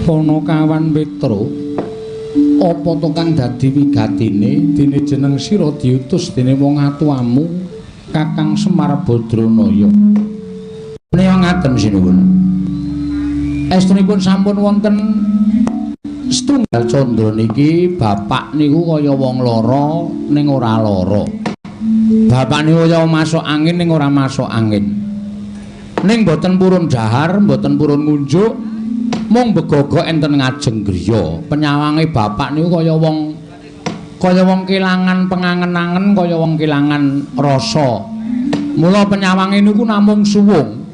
Ponokawan Petruk, apa to kang dadi wigatine dene jeneng sira diutus dene wong atuamu Kakang Semar Badranaya? Menika ngaten sinuwun. Estunipun sampun wonten setunggal candra niki bapak niku kaya wong lara ning ora lara. Bapak niku kaya masuk angin ning ora masuk angin. Ning mboten purun dahar, mboten purun ngunjuk, mung begogok enten ngajeng griya. Penyawange bapak niku kaya wong kelangan pengangen-angen, kaya wong kelangan rasa. Mula penyawange niku namung suwung.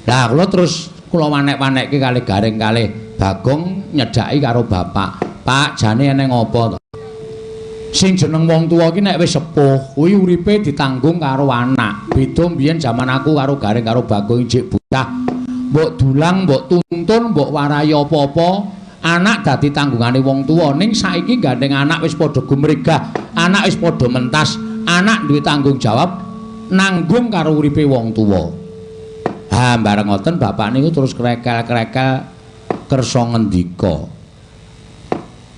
Lah kula terus kula wanek-wanekke kalih Gareng kalih Bagong nyedhaki karo bapak. Pak, jane eneng apa to? Sing jeneng wong tuwa iki nek wis sepuh, kuwi uripe ditanggung karo anak. Beda mbiyen jaman aku karo Gareng karo Bagong ijik bocah. Mbok dulang, mbok tuntun, mbok warai apa-apa, anak dadi tanggungane wong tuwa. Ning saiki gandeng anak wis padha gumregah, anak wis padha mentas, anak duwe tanggung jawab nanggung karo uripe wong tuwa. Ha, bareng ngoten bapak niku terus krekel-krekel kersa ngendika.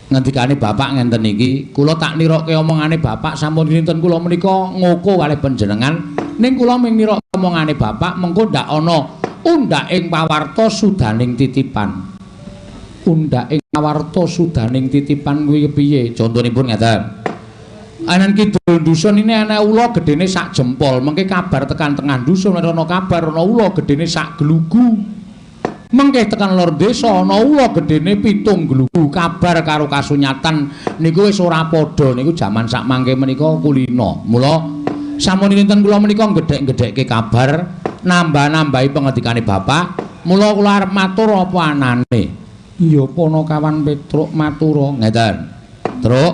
Ngendikane bapak ngenten iki, kula tak nirokke omongane bapak sampun dinten kula menika ngoko kalih panjenengan, ning kula mung nirokke omongane bapak mengko ndak ana undhak ing pawarta sudaning titipan. Undhak ing pawarta sudaning titipan kuwi kepiye? Contonipun ngeten. Anan kidul dusun ini ana ula gedene sak jempol, mengke kabar tekan tengah dusun ana kabar ana ula gedene sak glugu. Mengke tekan lor desa ana ula gedene 7 glugu. Kabar karo kasunyatan niku wis ora padha niku jaman sak mangke menika kulina. Mula sampun dinten kula menika gedhek-gedhekke kabar, nambah-nambahi pengendikane bapak. Mula kula arep matur apa anane. Iya Ponokawan Petruk matura ngeten. Truk,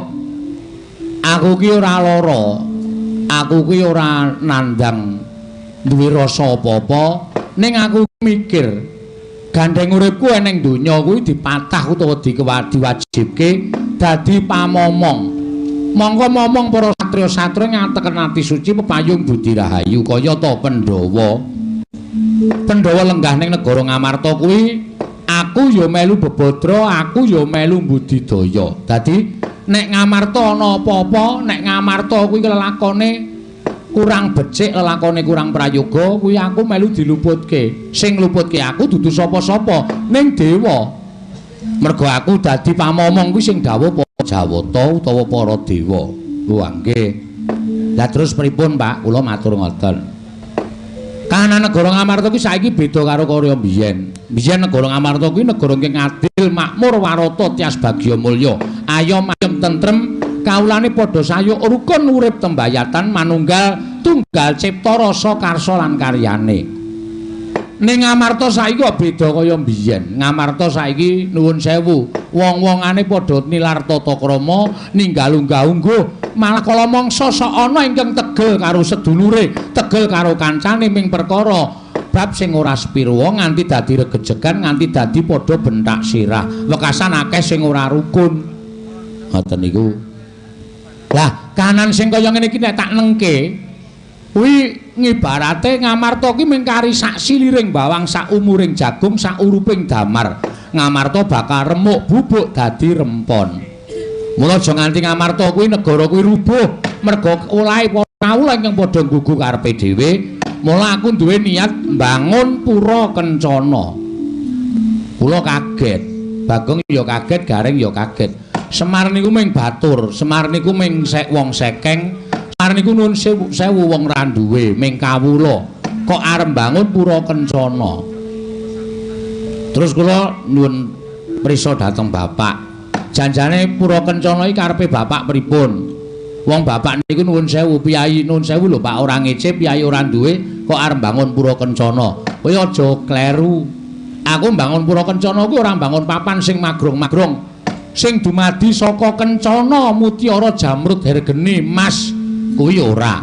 aku ki ora lara, aku ki ora nandang duwe rasa apa-apa, ning aku mikir gandeng uripku eneng donya kuwi dipatah utawa diwajibke dadi pamomong. Mongko momong para satriya-satriya ngateken ati suci pepayung budi rahayu kaya ta Pandhawa. Pandhawa lenggah ning negara Ngamarta kuwi aku ya melu bebadra, aku ya melu budidaya. Dadi nek Ngamarta ana apa-apa, nek Ngamarta kuwi lelakone kurang becik, lelakone kurang prayoga, kuwi aku melu diluputke. Sing ngluputke aku dudu sapa-sapa, ning dewa. Mergo aku dadi pamomong kuwi sing dawuh para Jawata utawa para dewa. Wah nggih. Lah terus pripun, Pak? Kula matur ngoten. Kahanan negara Ngamarta kuwi saiki beda karo kaya mbiyen. Mbiyen negara Ngamarta kuwi negara ingkang adil, makmur, warata, tias bagya mulya, ayom ayem tentrem, kawulane padha sayuk rukun urip tembayatan manunggal tunggal cipta rasa karsa lan karyane. Ning Ngamarta saiki kok beda kaya mbiyen. Ngamarta saiki nuwun sewu, wong-wongane padha nilar tata krama, ninggal unggah-ungguh, malah kala mangsa sok ana ingkang tegel karo sedulure, tegel karo kancane ming perkara bab sing ora sepirwa nganti dadi regejegan, nganti dadi padha bentak sirah. Wekasan akeh sing ora rukun. Ngoten niku. Lah, kahanan sing kaya ngene iki nek tak nengke kuwi ngibarate Ngamarta ki mung kari sak siliring bawang, sak umuring jagung, sak uruping damar. Ngamarta bakal remuk bubuk dadi rempon. Mula aja nganti Ngamarta kuwi negara kuwi rubuh merga olahe para kawula ingkang padha nggugu karepe dhewe. Mula aku duwe niat mbangun pura kencana. Kula kaget, Bagong ya kaget, Gareng ya kaget. Semar niku mung batur, Semar niku mung wong sekeng, Semar niku nuwun sewu wong ra duwe, mung kawula. Kok arep mbangun pura kencana? Terus kula nyuwun prisa dhateng bapak. Janjane pura kencana iki karepe bapak pripun? Wong bapak niku nuwun sewu, piyayi nuwun sewu lho Pak, ora ngece, piyayi ora duwe, kok arep mbangun pura kencana. Kowe aja kleru. Aku mbangun pura kencana kuwi ora mbangun papan sing magrong-magrong. Sing dumadi saka kencana mutiara jamrud hergeni mas kuwi ora.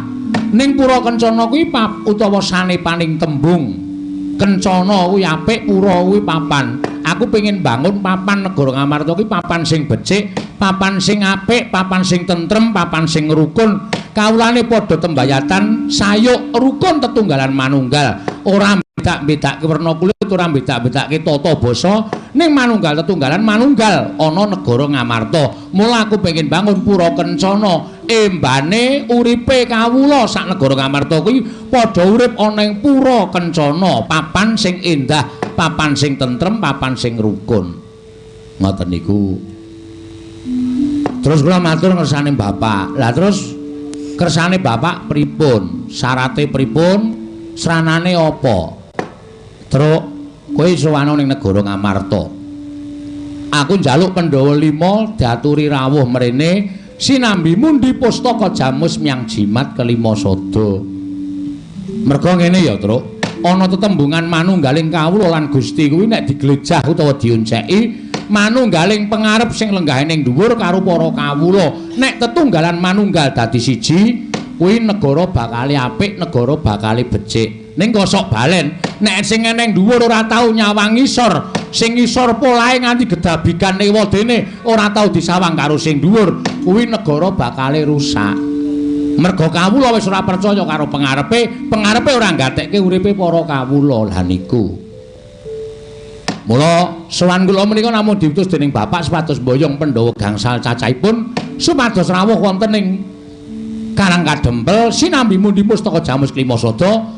Ning pura kencana kuwi utawa sanepaning tembung kencana kuwi apik, pura kuwi papan. Aku pengin bangun papan negara Ngamarta kuwi papan sing becik, papan sing apik, papan sing tentrem, papan sing rukun. Kawulane padha tembayatan sayuk rukun tetunggalan manunggal. Ora bedak-bedake werna kulit, ora bedak-bedake tata basa, ning manunggal tetunggalan manunggal ana negara Ngamarta. Mula aku pengen bangun Pura Kencana, embane uripe kawula sak negara Ngamarta kuwi padha urip ana ing Pura Kencana, papan sing endah, papan sing tentrem, papan sing rukun. Ngoten niku. Terus kula matur ngersane bapak. Lah terus kersane bapak pripun? Syarate pripun? Sranane apa? Truk, kowe sowan ning negara Ngamarta. Aku njaluk Pandhawa 5 diaturi rawuh mrene sinambi mundi pustaka jamus myang jimat kelima sada. Merga ngene ya, Truk. Ana tetembungan manunggaling kawula lan Gusti kuwi nek diglejah utawa dionceki manunggaling pengarep sing lenggahe ning dhuwur karo para kawula. Nek tetunggalan manunggal dadi siji, kuwi negara bakale apik, negara bakale becik. Ning kosok balen, nek sing eneng dhuwur ora tau nyawang ngisor, sing ngisor polahe nganti gedabikan ewadene ora tau disawang karo sing dhuwur, kuwi negara bakale rusak. Merga kawula wis ora percaya karo pengarepe, pengarepe ora nggatekke uripe para kawula. Lah niku. Mula sowan kula menika namung diutus dening bapak supados mboyong Pandhawa gangsal cacahipun supados rawuh wonten ing Karang Kadempel sinambi mundi pustaka jamus klima sada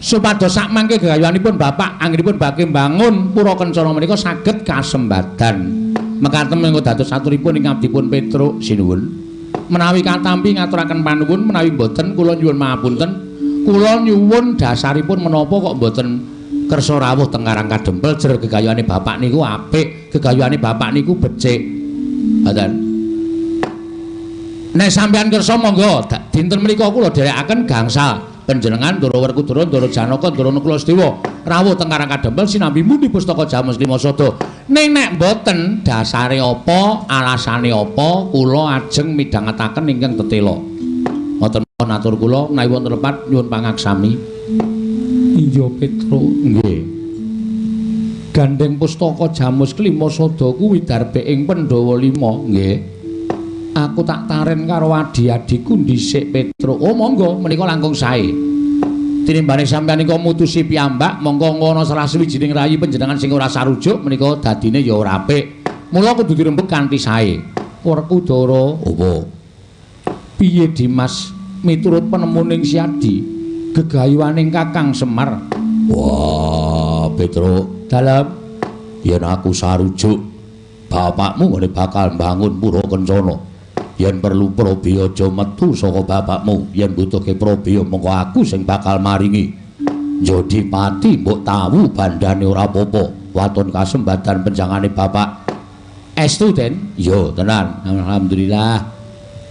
supados sakmangke gegayuhanipun bapak anggenipun bakhe mbangun Pura Kencana menika saged kasembadan. Mekaten menika dados aturipun ing abdipun Petruk sinuwun. Menawi katampi ngaturaken panuwun, menawi mboten kula nyuwun mahapunten. Kula nyuwun dasaripun menapa kok mboten kersa rawuh teng Karang Kadempel, jer gegayuhane bapak niku apik, gegayuhane bapak niku becik. Ngoten. Nek sampeyan kersa monggo dinten menika kula dherekaken gangsal panjenengan Ndara Werkudara, Ndara Janaka, Ndara Nakula Sedewa rawuh teng Karang Kadempel sinambi mundi pustaka jamus lima sada. Ning nek mboten dasare apa, alasane apa, kula ajeng midhangetaken ingkang tetela. Ngoten mawon atur kula, menawi wonten lepat nyuwun pangaksami. Iya Petruk, nggih. Gandeng pustaka jamus kelima sada kuwi darbe ing Pandhawa 5, nggih. Aku tak taren karo adi-adiku dhisik Petruk. Oh monggo, menika langkung sae. Tinimbane sampeyan nika mutusi piyambak, monggo ngono salah sawijining rayi panjenengan sing ora sarujuk menika dadine ya ora apik. Mula kudu dirembug kanthi sae. Werkudara, opo? Piye Dimas miturut penemuning Siadi gegayuhaning Kakang Semar? Wah, Petruk, dalem yen aku sarujuk bapakmu ngene bakal mbangun Pura Kencana. Yen perlu probiya aja metu saka bapakmu, yen butuhke probiya mongko aku sing bakal maringi. Njodi pati mbok tawu bandane ora apa-apa, waton kasembadan penjangane bapak. Estu, Den? Iya, tenan. Alhamdulillah.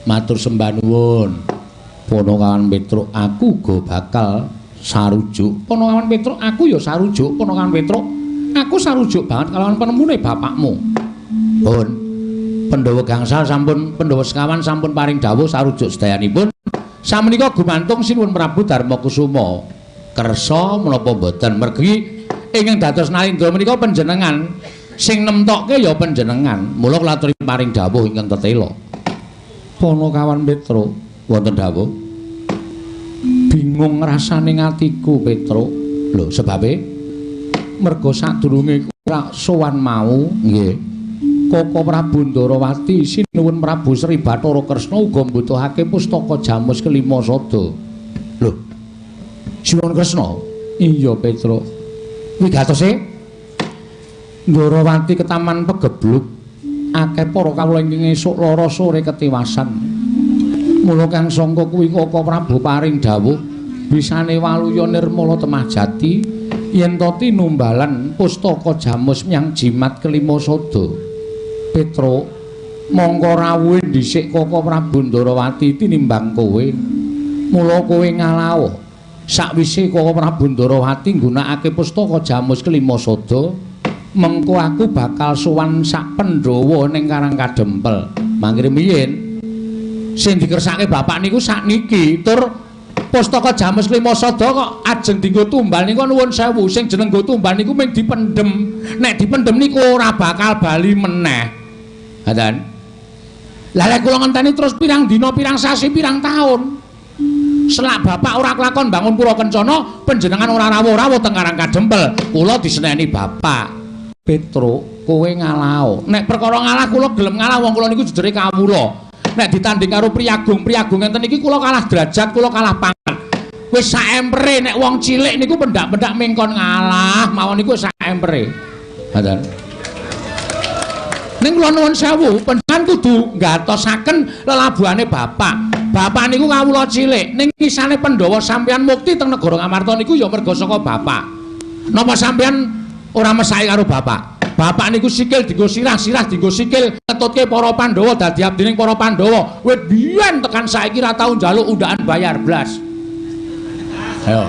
Matur sembah nuwun. Ponokawan Petruk, aku uga bakal sarujuk. Ponokawan Petruk, aku ya sarujuk. Ponokawan Petruk, aku sarujuk banget kalawan penemune bapakmu. Pun Pandhawa gangsal sampun, Pandhawa sekawan sampun paring dawuh sarujuk sedayanipun. Samenika gumantung Sinuwun Prabu Darmakusuma kersa menapa mboten, mergi ingkang dados nalindra menika panjenengan, sing nemtokke ya panjenengan. Mula kula aturi paring dawuh ingkang tetela. Ponokawan Petruk, wonten dawuh. Bingung rasane atiku Petruk. Lho, sebabe merga sadurunge kula sowan mau, nggih. Koko Prabu Ndarawati sinuwun Prabu Sri Bathara Kresna uga mbutuhake pustaka jamus kelima sada. Lho. Sinuwun Kresna? Iya, Petruk. Wigatose Ndarawati ketaman pegebluk akeh para kawula ingkang esuk lara sore ketiwasan. Mula kang sangka kuwi Koko Prabu paring dawuh bisane waluya nirmala temah jati yen to tinumbalan pustaka jamus menyang jimat kelima sada. Petruk, mongko rawuhe dhisik Koko Prabu Ndarawati tinimbang kowe. Mula kowe ngalawuh. Sakwise Koko Prabu Ndarawati nggunakake pustaka jamus kelima sada, mengko aku bakal sowan sak Pandhawa ning Karang Kadempel. Mangkire miyin sing dikersake bapak niku sakniki tur pustaka jamus kelima sada kok ajeng dienggo tumbal niku nuwun sewu, sing jeneng nggo tumbal niku mung dipendhem. Nek dipendhem niku ora bakal bali meneh. Ngoten. Lah lek kula ngenteni terus pirang dina, pirang sasi, pirang taun. Selak bapak ora kelakon bangun pura kencana, panjenengan ora rawuh-rawuh teng Karang Kadempel. Kula diseneni bapak. Petruk, kowe ngalao. Nek perkara ngalah kula gelem ngalah, wong kula niku jujure kawula. Nek ditanding karo priyagung-priyagung ngenten iki kula kalah derajat, kula kalah pangkat. Wis sak empere nek wong cilik niku pendak-pendak mengkon ngalah mawon niku sak empere. Ngoten. Ning kula nuwun sewu, panjenengan kudu nggatosaken lelabuhane bapak. Bapak niku kawula cilik, ning kisane Pandhawa sampeyan mukti teng negara Ngamarta niku ya merga saka bapak. Napa sampeyan ora mesake karo bapak? Bapak niku sikil dienggo sirah, sirah dienggo sikil, ngetutke para Pandhawa dadi abdining para Pandhawa. Wit biyen tekan saiki ra tau njaluk undaan bayar blas. Ayo.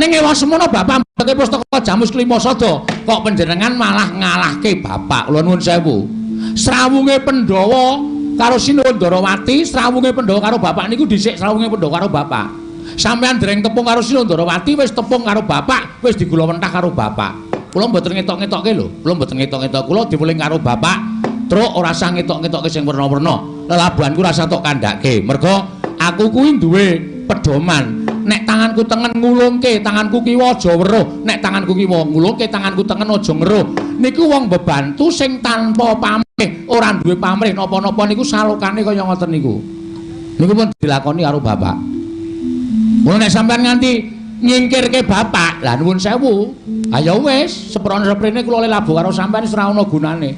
Ning ewa semono bapak mbeke pustaka Jamus Klima Sada, kok panjenengan malah ngalahke bapak. Kula nuwun sewu. Srawunge Pandhawa karo Sinuwun Darawati, srawunge Pandhawa karo bapak niku dhisik srawunge Pandhawa karo bapak. Sampeyan dereng tepung karo Sinuwun Darawati, wis tepung karo bapak, wis digula mentah karo bapak. Kula mboten ngetok-ngetokke lho, kula mboten ngetok-ngetok. Kula diweling karo bapak, truk ora usah ngetok-ngetokke sing werna-werna. Lelabuhanku ora usah tok kandhake. Mergo aku kuwi duwe pedoman. Nek tanganku tengen ngulungke, tanganku kiwa aja weruh. Nek tanganku kiwa ngulungke, tanganku tengen aja ngeruh. Niku wong bebantu sing tanpa pamrih, ora duwe pamrih napa-napa niku salokane kaya ngoten niku. Niku pun dilakoni karo bapak. Mula nek sampean nganti nyingkirke bapak, lah nuwun sewu. Ayo wis, seprono-seprene kula labuh karo sampean wis ora ana gunane.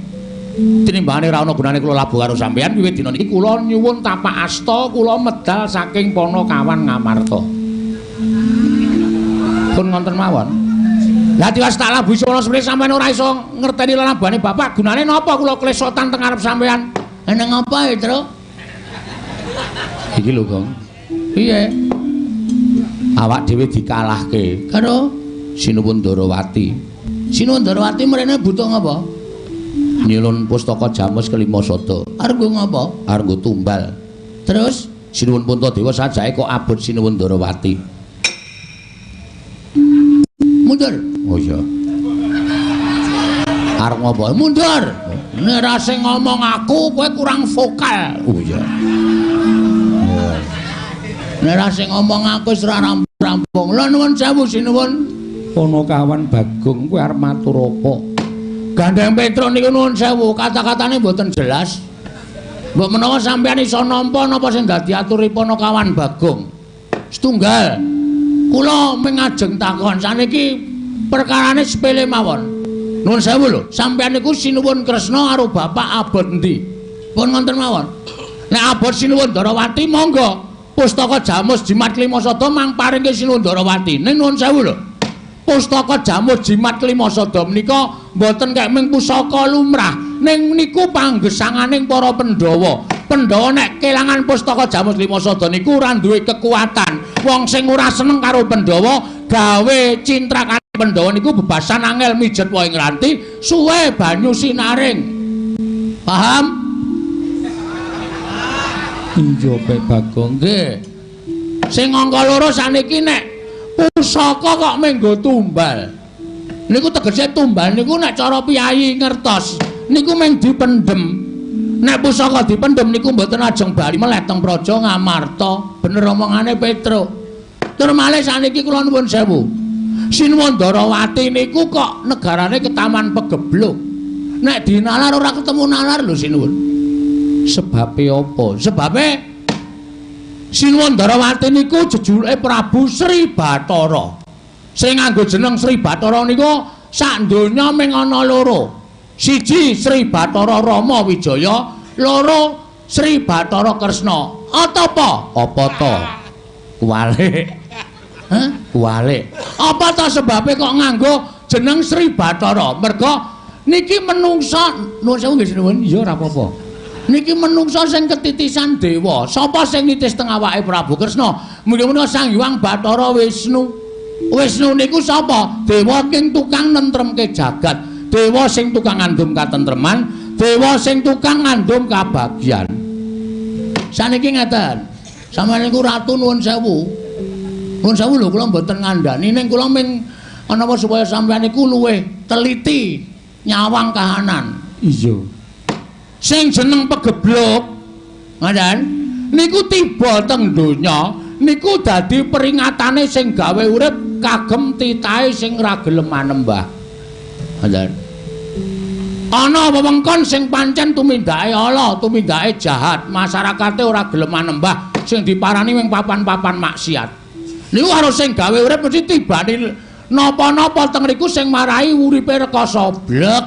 Tinimbangane ora ana gunane kula labuh karo sampean, wiwit dina niki kula nyuwun tapak asta, kula medal saking Panakawan Ngamarta. Pun ngonten mawon. Lah tiwas tak labuhi seprono seprene sampean ora iso ngerteni lelabuhane bapak, gunane napa kula klesotan teng ngarep sampean? Eneng apa, Tru? Iki lho, Gong. Piye? Awak dhewe dikalahke karo Sinuwun Darawati. Sinuwun Darawati mrene butuh ngapa? Nyilun pustaka Jamus Kelima Sada. Arep nggo ngapa? Arep nggo tumbal. Terus Sinuwun Puntadewa sajake kok abot Sinuwun Darawati. Mundur. Oh iya. Arep ngapa? Mundur. Nek ra sing ngomong aku, kowe kurang vokal. Oh iya. Nek ra sing ngomong aku wis ora rampung. Lha nuwun sewu sinuwun. Panakawan Bagong kowe arep matur apa? Gandeng Petruk niku nuwun sewu, kata-katane mboten jelas. Mbok menawa sampeyan iso nampa napa sing dadi aturi Panakawan Bagong. Setunggal. Kula mung ajeng takon saniki perkarane sepele mawon. Nuwun sewu lho, sampeyan niku Sinuwun Kresna karo bapak abot endi? Pun ngoten mawon. Nek abot Sinuwun Darawati monggo. Pustaka Jamus Jimat Klima Sada mang paringke Sinuwun Darawati. Ning nuwun sewu lho. Pustaka Jamus Jimat Klima Sada menika mboten kek ming pusaka lumrah, ning niku panggesanganing para Pandhawa. Pandhawa nek kelangan pustaka Jamus Klima Sada niku ora duwe kekuatan. Wong sing ora seneng karo Pandhawa gawe cintrakane Pandhawa niku bebasan angel mijet wae ngranti suwe banyu sinaring. Paham? Iya, Pak Bagong. Nggih. Sing angka loro saniki nek pusaka kok menggo tumbal. Niku tegese tumbal niku nek cara piyayi ngertos niku mung dipendhem. Nek pusaka dipendhem niku mboten ajeng bali meleh teng Praja Ngamarta. Bener omongane Petruk. Tur malih saniki kula nuwun sewu. Sinuwun Darawati niku kok negarane ketaman pegebluk. Nek dinalar ora ketemu nalar lho sinuwun. Sebabe apa? Sebabe Sinuwun Darawati niku jejulike Prabu Sri Bathara. Sing nganggo jeneng Sri Bathara niku sak donya mung ana loro. Siji Sri Bathara Rama Wijaya, loro Sri Bathara Kresna. Apa? Apa to? Kuwalik. Hah? Kuwalik. Apa to sebabe kok nganggo jeneng Sri Bathara? Mergo niki menungsa, nuwun sewu nggih sinuwun. Iya ora apa-apa. Niki menungsa sing ketitisan dewa. Sapa sing nitis teng awake Prabu Kresna? Muga-muga Sang Hyang Bathara Wisnu. Wisnu niku sapa? Dewa king tukang nentremke jagat, dewa sing tukang ngandum katentreman, dewa sing tukang ngandum kabagyan. Saniki ngeten. Sampeyan niku ratu nuwun sewu. Nuwun sewu lho kula mboten ngandani ning kula ming ana apa supaya sampeyan niku luwih teliti nyawang kahanan. Iya. Sing jeneng pegebluk ngoten niku tiba teng donya Niku dadi peringatane sing gawe urip kagem titahe sing ra gelem manembah. Ngoten. Ana wewengkon sing pancen tumindake ala, tumindake jahat, masyarakate ora gelem manembah, sing diparani ing papan-papan maksiat. Niku karo sing gawe urip mesti tibane napa-napa teng riku sing marai uripe rekoso blek,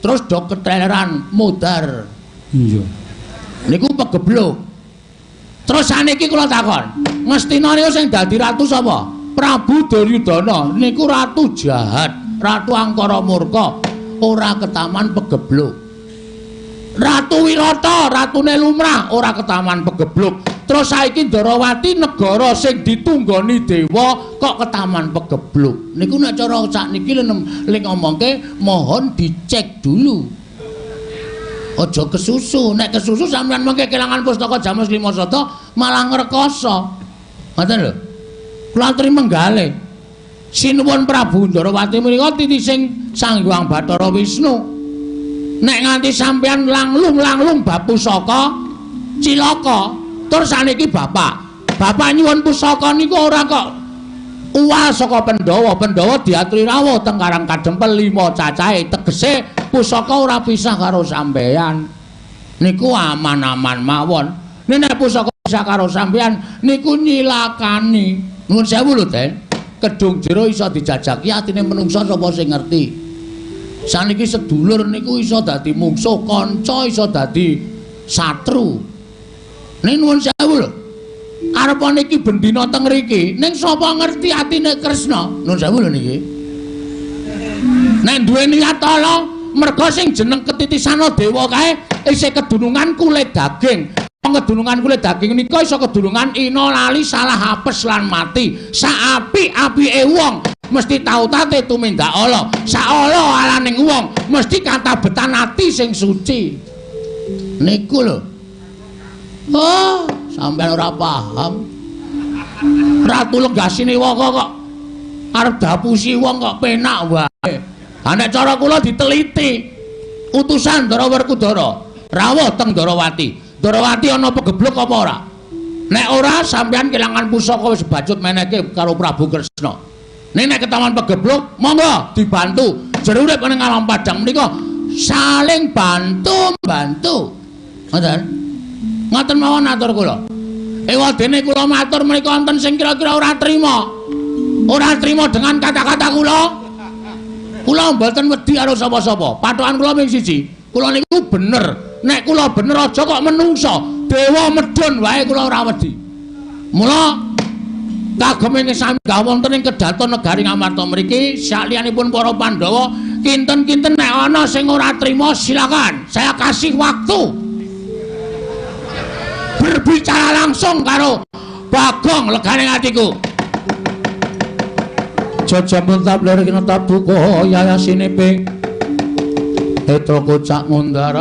terus do keteleran mudar. Iya. Niku pegebluk. Terus saniki kula takon, Ngastina niku sing dadi ratu sapa? Prabu Duryudana niku ratu jahat, ratu angkara murka, ora ketaman pegebluk. Ratu Wirata, ratune lumrah, ora ketaman pegebluk. Terus saiki Ndorowati negara sing ditunggoni dewa kok ketaman pegebluk. Niku nek cara sakniki le ngomongke mohon dicek dulu. Aja kesusu, nek kesusu sampeyan mengke kelangan pustaka Jamus Lima Sata malah ngrekoso. Ngoten lho. Kula aturi menggalih. Sinuwun Prabu Ndorowati menika titising Sang Hyang Bathara Wisnu. Nek nganti sampeyan langlung-langlung bab pusaka cilaka. Terus saniki bapak, bapak nyuwun pusaka niku ora kok uwal saka Pandhawa. Pandhawa diaturi rawuh teng Karang Kadempel 5 cacahe, tegese pusaka ora pisah karo sampeyan. Niku aman-aman mawon. Nek pusaka pisah karo sampeyan niku nyilakani. Nuwun sewu lho, Den. Kedung jero iso dijajaki atine menungsa sapa sing ngerti. Saniki sedulur niku iso dadi mungsuh, kanca iso dadi satru. Ning nuwun sewu lho. Arepa niki bendina teng mriki, ning sapa ngerti atine Kresna? Nuwun sewu lho niki. Nek duwe niat ala, merga sing jeneng ketitisana dewa kae isih kedunungan kulit daging. Kedunungan kulit daging nika iso kedunungan ina lali salah apes lan mati. Saapik-apike wong mesti tautate tumindak ala. Saala alaning wong mesti katabetan ati sing suci. Niku lho. Oh, sampeyan ora paham. Ratu Legasine Waka kok arep dapusi wong kok penak wae. Ha nek cara kula diteliti. Utusan Ndara Werkudara rawuh teng Ndorowati. Ndorowati ana pegebluk apa ora? Nek ora sampeyan kelangan pusaka wis bacut menehke karo Prabu Kresna. Nek nek ketaman pegebluk, monggo dibantu. Jero urip ning alam padang menika saling bantu-bantu. Ngoten. Ngoten mawon atur kula. Ewadene kula matur menika wonten sing kira-kira ora trima. Ora trima dengan kata-kata kula. Kula mboten wedi karo sapa-sapa. Patokan kula ming siji. Kula niku bener. Nek kula bener aja kok menungsa. Dewa medhun wae kula ora wedi. Mula kagem ing sami wonten ing kedaton negari Ngamarta mriki sakliyanipun para Pandhawa kinten-kinten nek ana sing ora trima silakan. Saya kasih waktu. Berbicara langsung karo Bagong legane atiku. Jajamun tabler kena tabuka yayasine ping etra kocak mundar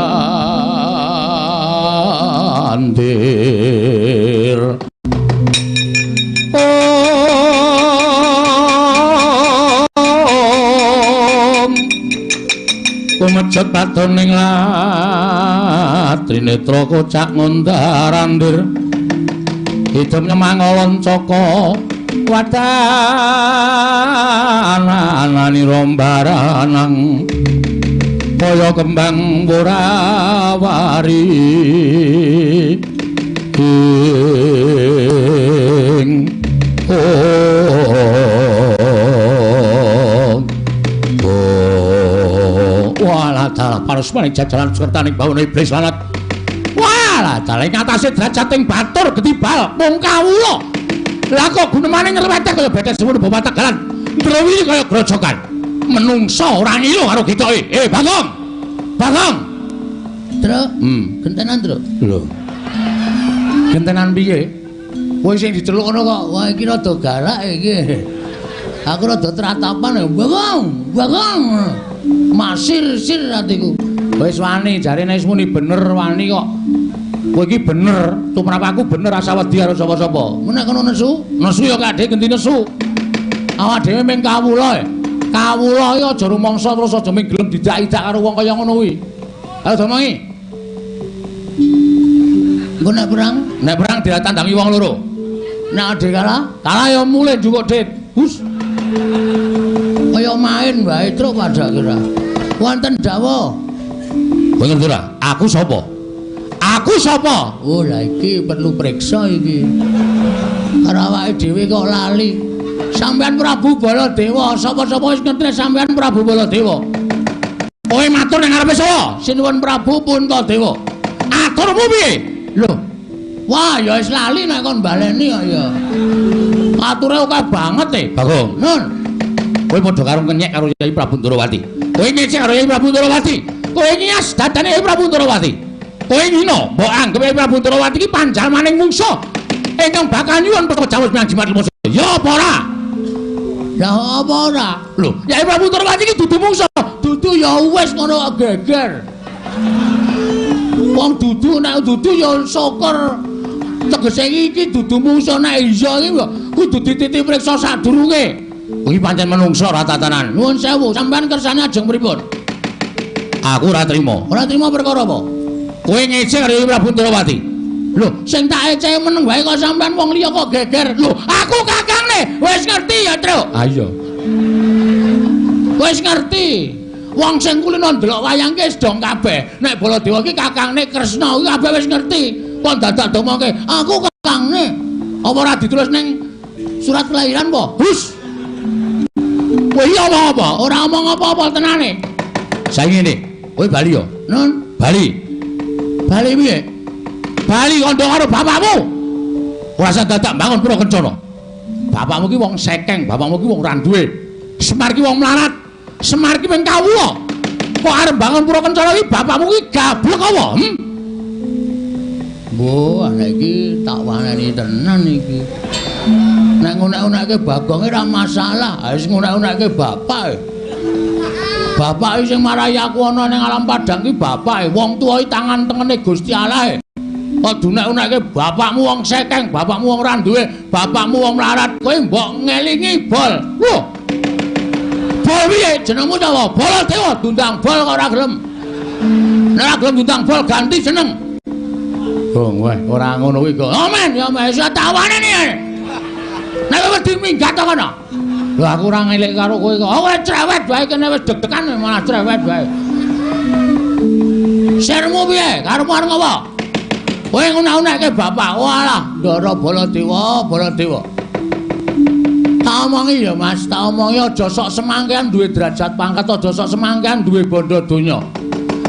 andir. Om kumejet patoning trinetra kocak ngundar andir idem nyemangolon caka wadanani rombaranang kaya kembang worawari ing oh walah dalah parusmaning jajaran sertaning bawana iblis lanat. Walah dalah ing atase drajating batur getibal mung kawula. Lah kok gunemane nyerweteh kaya betes semono bawa tegalan ndrowi kaya grojokan. Menungsa ora ngilu karo gitoke. Eh Bagong. Bagong. Truk. Gentenan, Truk. Lho. Gentenan piye? Kowe sing diceluk ngono kok. Wah iki rada galak iki. Aku rada tratapan ya. Bagong, Bagong. Masir-sir atiku. Wis wani jarene wis muni bener wani kok. Kowe iki bener, tumrap aku bener asa wedi karo sapa-sapa. Nek kono nesu, nesu ya kadhe genti nesu. Awak dhewe mung kawula. Kawula iki aja rumangsa terus aja mung gelem didak-idak karo wong kaya ngono kuwi. Ayo domongi. Engko nek perang, nek perang ditandangi wong loro. Nek ade kalah, kalah ya mulih njukuk dit. Hus. Kaya main wae truk padha kira. Wonten dawuh. Kowe ngerti ora? Aku sapa? Aku sapa? Oh, lah iki perlu priksa iki. Karo awake dhewe kok lali. Sampeyan Prabu Baladewa, sapa-sapa wis ngerti sampeyan Prabu Baladewa. Kowe matur ning ngarepe sapa? Sinuwun Prabu Puntadewa. Aturmu piye? Lho. Wah, ya wis lali nek kon baleni kok ya. Ature akeh banget e. Bagong. Nun. Kowe padha karo ngenyek karo Yai Prabu Ndorowati. Kowe ngecek karo Yai Prabu Ndorowati. Kowe ngias dadane Yai Prabu Ndorowati. Kowe ngino mbok anggep Yai Prabu Ndorowati iki panjalmaning mungsuh ingkang bakal nyuwun pejawis menyang jimat lumus. Ya apa ora? Lah apa ora? Lho, Yai Prabu Ndorowati iki dudu mungsuh. Dudu ya wis ngono kok geger. Wong dudu nek dudu ya syukur. Tegese iki dudu mungsuh nek iya iki kudu dititi priksa sadurunge. Kuwi pancen menungso ora tatanan. Nuwun sewu, sampean kersane ajeng pripun? Aku ora trima. Ora trima perkara apa? Kowe ngece karo Yai Prabu Ndorowati. Lho, sing tak ece meneng wae kok sampean wong liya kok geger. Lho, aku kakangne wis ngerti ya, Truk. Ha iya. Wis ngerti. Wong sing kulino ndelok wayang ki wis dong kabeh. Nek Baladewa ki kakangne Kresna kuwi kabeh wis ngerti. Kok dadak domongke, aku kakangne. Apa ora ditulis ning surat kelahiran apa? Hus. Kowe iki omong apa? Ora omong apa-apa tenane. Saiki ngene, kowe bali ya? Nun, bali. Bali piye? Bali kandha karo bapakmu. Ora usah dadak bangun pura kencana. Bapakmu ki wong sekeng, bapakmu ki wong ora duwe. Semar ki wong melarat. Semar ki mung kawula. Kok arep bangun pura kencana ki bapakmu ki gablek apa? Hmm? Mbok, anak iki tak waneni tenan iki. Nek ngunek-unekke Bagonge ora masalah, wis ngunek-unekke bapak. Bapak sing marai aku ana ning alam padang ki bapak, wong tuwa iki tangan tengene Gusti Allah. Kok dunek-unekke bapakmu wong sekeng, bapakmu wong ora duwe, bapakmu wong melarat, kowe mbok ngelingi bol. Wah. Bol piye jenengmu sapa? Baladewa diundang bol kok ora gelem. Nek ora gelem diundang bol ganti jeneng. Gong weh, ora ngono kuwi kok. Amen ya wis tak waneni. Nek wedi minggat to kono. Lho aku ora ngelik karo kowe kok. Oh, kowe cerewet wae kene wis deg-degan malah cerewet wae. Sirmu piye? Karepmu arep ngopo? Kowe ngunek-unekke bapak. Walah, Ndara Baladewa, Baladewa. Tak omongi ya Mas, tak omongi aja sok semangkean duwe derajat pangkat, aja sok semangkean duwe bondo donya.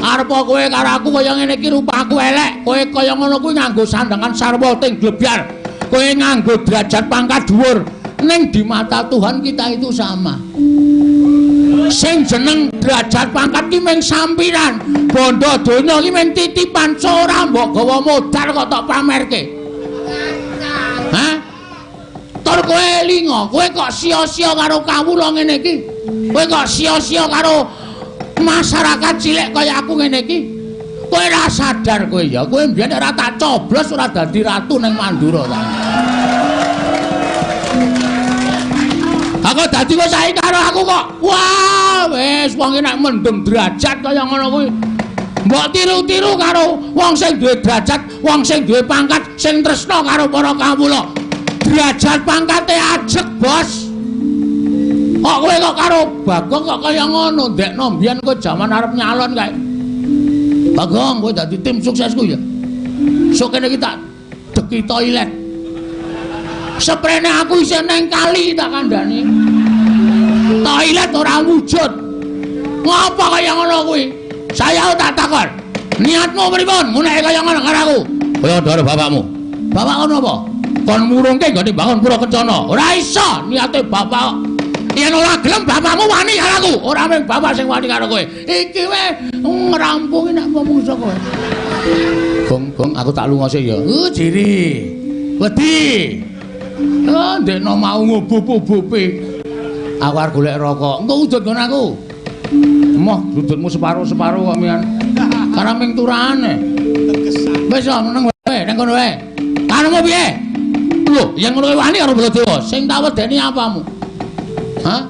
Arep kowe karo aku kaya ngene iki rupaku elek, kowe kaya ngono kuwi nganggo sandangan sarwa ting glebyar. Kowe nganggo derajat pangkat dhuwur, ning di mata Tuhan kita itu sama. Sing jeneng derajat pangkat ki mung sampiran, bondo donya ki mung titipan, ora mbok gawa modal kok tok pamerke. Hah? Tur kowe linga, kowe kok sia-sia karo kawula ngene iki? Kowe kok sia-sia karo masyarakat cilik kaya aku ngene iki? Kowe ora sadar kowe ya, kowe mbiyen ora tak coblos ora dadi ratu ning Mandura ta. Aku dadi kowe saiki karo aku kok. Wah, wis wong iki nek mendem derajat kaya ngono kuwi. Mbok tiru-tiru karo wong sing duwe derajat, wong sing duwe pangkat, sing tresna karo para kawula. Derajat pangkate ajeg, Bos. Kok kowe kok karo Bagong kok kaya ngono, ndekno mbiyen kowe jaman arep nyalon kae. Bagong, kowe dadi tim suksesku ya. Sok kene iki tak deki toilet. Seprene aku isih neng kali tak kandhani. Toilet ora wujud. Ngopo kaya ngono kuwi? Saya tak takon. Niatmu pripun nguneke kaya ngono karo aku? Kaya ndara bapakmu. Bapak ngono apa? Kon murungke nggone bangun pura kencana. Ora iso niate bapak. Yen ora gelem bapakmu wani karo aku. Ora mung bapak sing wani karo kowe. Iki wae ngrampungi nek mungsuh kowe. Gong, gong aku tak lunga sik ya. Jiri. Wedi. Oh, ndekno mau ngubup-ubupi. Aku arep golek rokok. Engko udut nggon aku. Moh, udutmu separo-separo kok mian. Karo ming turahane. Wis ah meneng wae nang kono wae. Karepmu piye? Lho, yen ngono wani karo Baladewa. Sing tak wedeni apamu? Hah?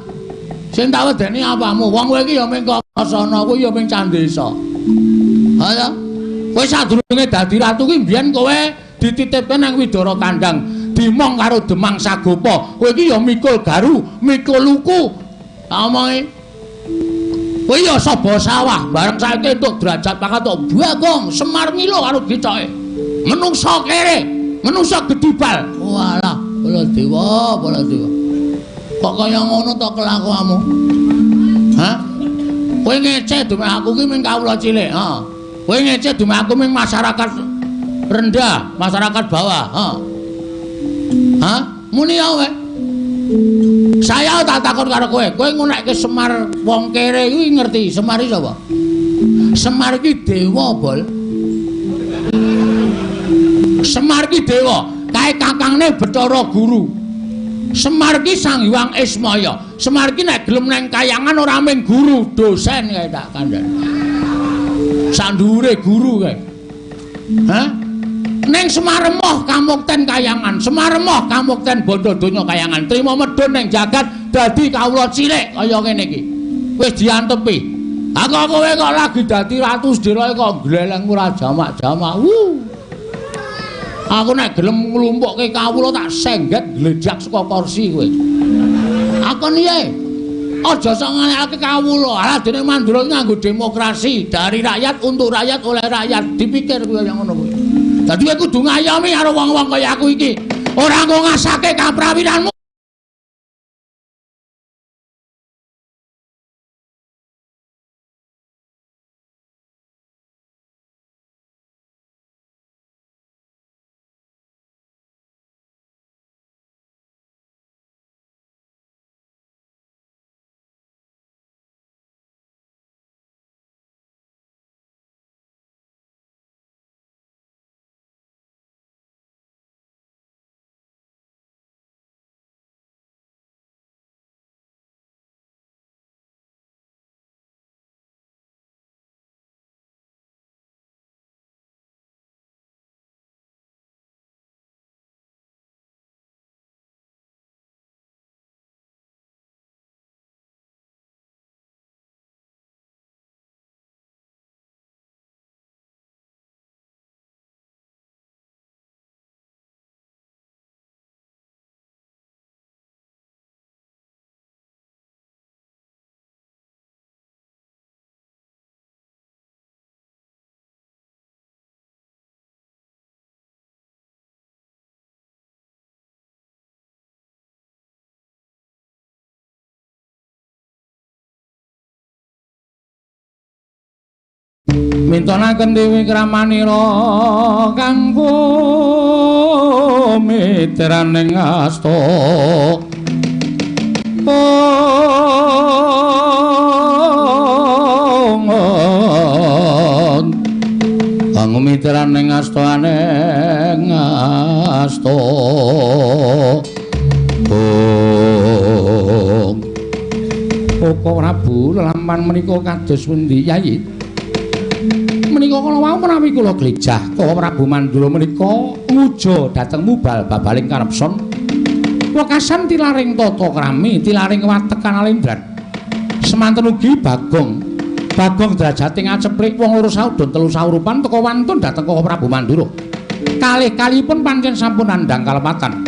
Sing tak wedeni apamu? Wong kowe iki ya mung Kasana, kuwi ya mung Candesa. Ha ya. Kowe sadurunge dadi ratu kuwi mbiyen kowe dititipke nang Widara Kandang. Dimong karo Demang Sagopa. Kowe iki ya mikul garu, mikul luku. Tak omongi. Kowe ya saba sawah, bareng saiki entuk derajat pangkat tok Bagong Semar Milo karo gecoke. Menungsa kere, menungsa gedibal. Walah, Baladewa, Baladewa. Kok kaya ngono to kelakuanmu? Hah? Kowe ngece dume aku ki ming kawula cilik, ha. Kowe ngece dume aku ming masyarakat rendah, masyarakat bawah, ha. Hah? Muni ya kowe. Saya tak takon karo kowe, kowe ngunekke Semar wong kere kuwi ngerti Semar iki sapa? Semar iki dewa, Bol. Semar iki dewa, kae kakangne Bathara Guru. Semar iki Sang Hyang Ismaya. Semar iki nek gelem nang kayangan ora mung guru, dosen kae tak kandhani. Sandhuwure guru kae. Hah? Ning Semar emoh kamukten kayangan, Semar emoh kamukten bondo donya kayangan. Trima medhun ning jagat dadi kawula cilik kaya ngene iki. Wis diantepi. Ha kok kowe kok lagi dadi ratu sedheroe kok gleleng ora jamak-jamak. Wuh. Aku nek gelem nglumpukke kawula tak sengget glejak saka kursi kowe. Akon piye? Aja sok ngalehake kawula. Alah dene Mandura nganggo demokrasi dari rakyat untuk rakyat oleh rakyat. Dipikir kowe yang ngono kuwi. Dadi kowe kudu ngayomi karo wong-wong kaya aku iki. Ora nggo ngasake kaprawiranmu. Mintonaken dewi kramanira kanggo mitraning asta. Kanggo mitraning asta aneng asta. Koko Prabu lelampahan menika kados pundi Yayi? Menika kala wau menawi kula glejah Koko Prabu Mandura menika nguja dhateng mubal babaling kanepson. Wekasan tilaring tata krami, tilaring watek kanalendran. Semanten ugi Bagong. Bagong derajate ngaceplik wong loro saudon telu saurupan teka wantun dhateng Koko Prabu Mandura. Kalih-kalihipun pancen sampun nandhang kalepatan.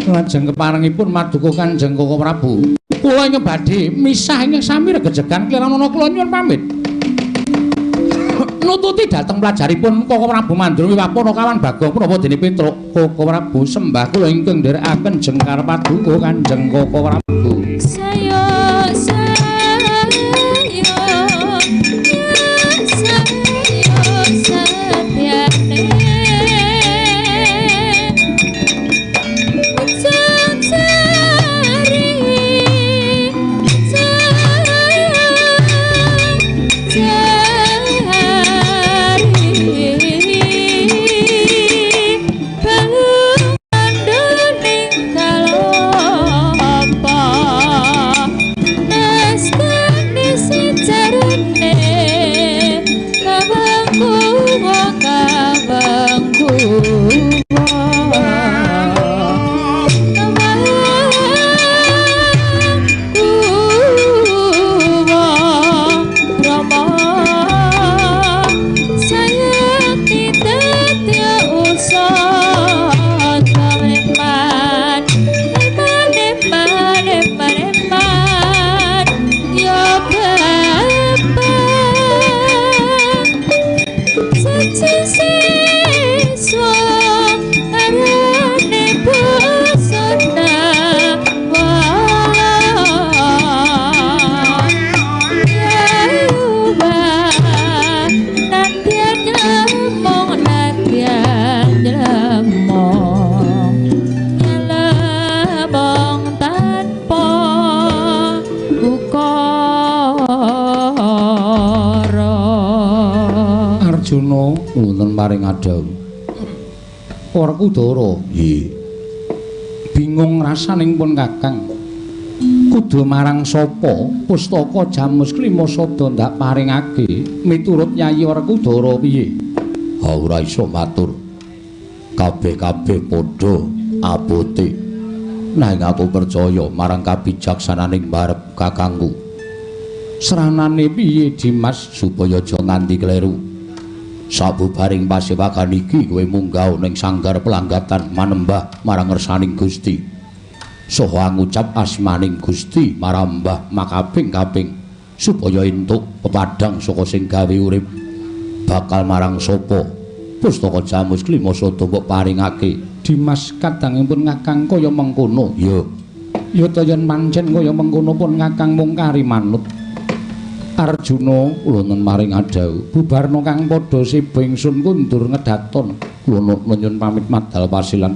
Lajeng keparengipun maduka Kanjeng Koko Prabu. Kula ingkang badhe misah ingkang sami regejegan kliranana kula nyuwun pamit. Nututi dhateng pelajaripun Koko Prabu Mandura wiwah Panakawan Bagong punapa dene Petruk. Koko Prabu sembah kula ingkang nderekaken jengkar paduka Kanjeng Koko Prabu. Saya saya satyane Arjuna wonten paring adhawuh. Werkudara, nggih. Bingung rasaning pun Kakang. Kudu marang sapa pustaka Jamus Klima Sada ndak paringake miturut Yayi Werkudara piye? Ha ora iso matur. Kabeh-kabeh padha abote. Nanging aku percaya marang kabijaksananing barep kakangku. Sranane piye Dimas supaya aja nganti kleru. Sabubaring pasewagan iki kowe munggah ning sanggar pelanggatan manembah marang ngersaning Gusti. Saha ngucap asmaning Gusti marambah makaping-kaping supaya entuk pepadhang saka sing gawe urip. Bakal marang sapa pustaka Jamus Klima Sada mbok paringake? Dimas kadangipun Kakang kaya mengkono. Ya. Ya ta yen pancen kaya mengkono pun Kakang mung kari manut. Arjuna wonten maring adhawuh. Bubarna kang padha seba ingsun kundur ngedaton. Kula nyuwun pamit madal pasilan.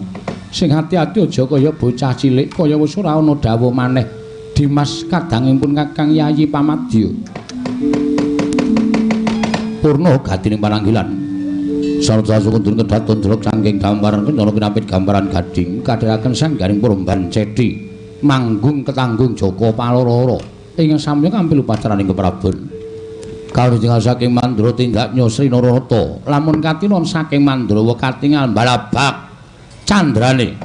Sing ati-ati aja kaya bocah cilik kaya wis ora ana dawuh maneh. Dimas kadangipun Kakang Yayi pamadya. Purna gatining pananggilan. Sarta kundur ngedaton delok saking gambaran kencana kinapit gambaran gading kadheraken sanggaring Purban Ceti manggung ketanggung Jaka Paloro. Ing samya kampil upacaraning keprabon. Kawitingal saking Mandra tindak Nyosri Nararata. Lamun katinon saking Mandrawa katingal balabak candrane.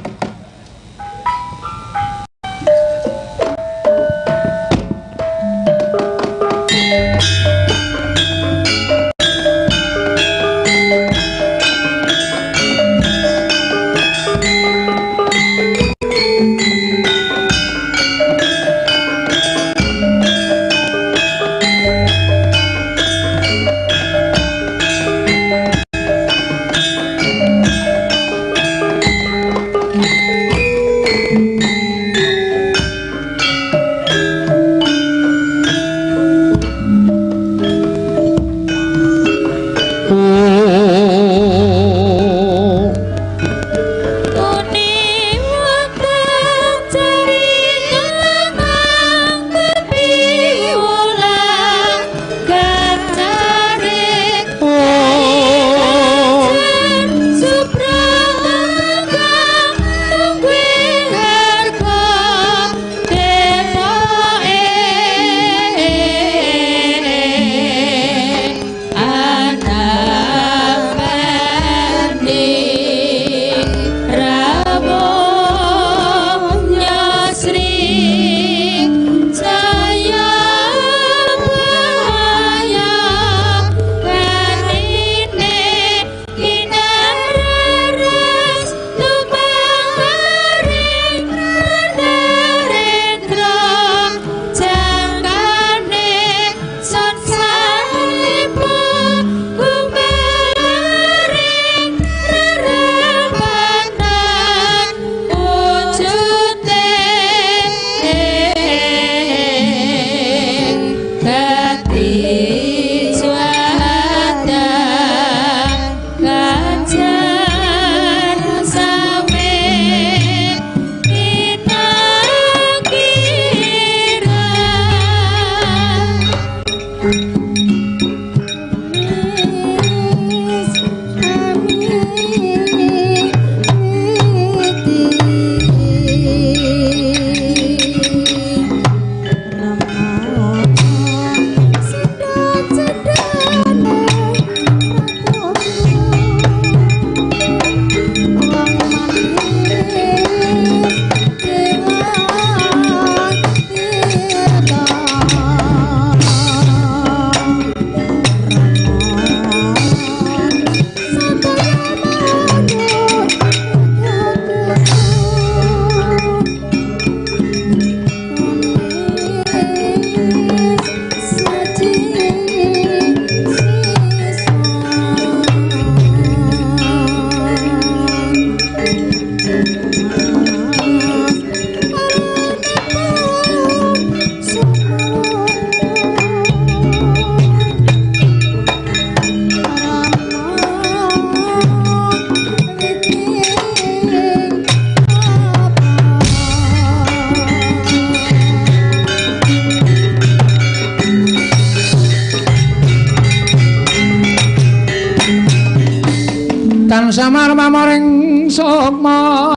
Tansah marmaring sukma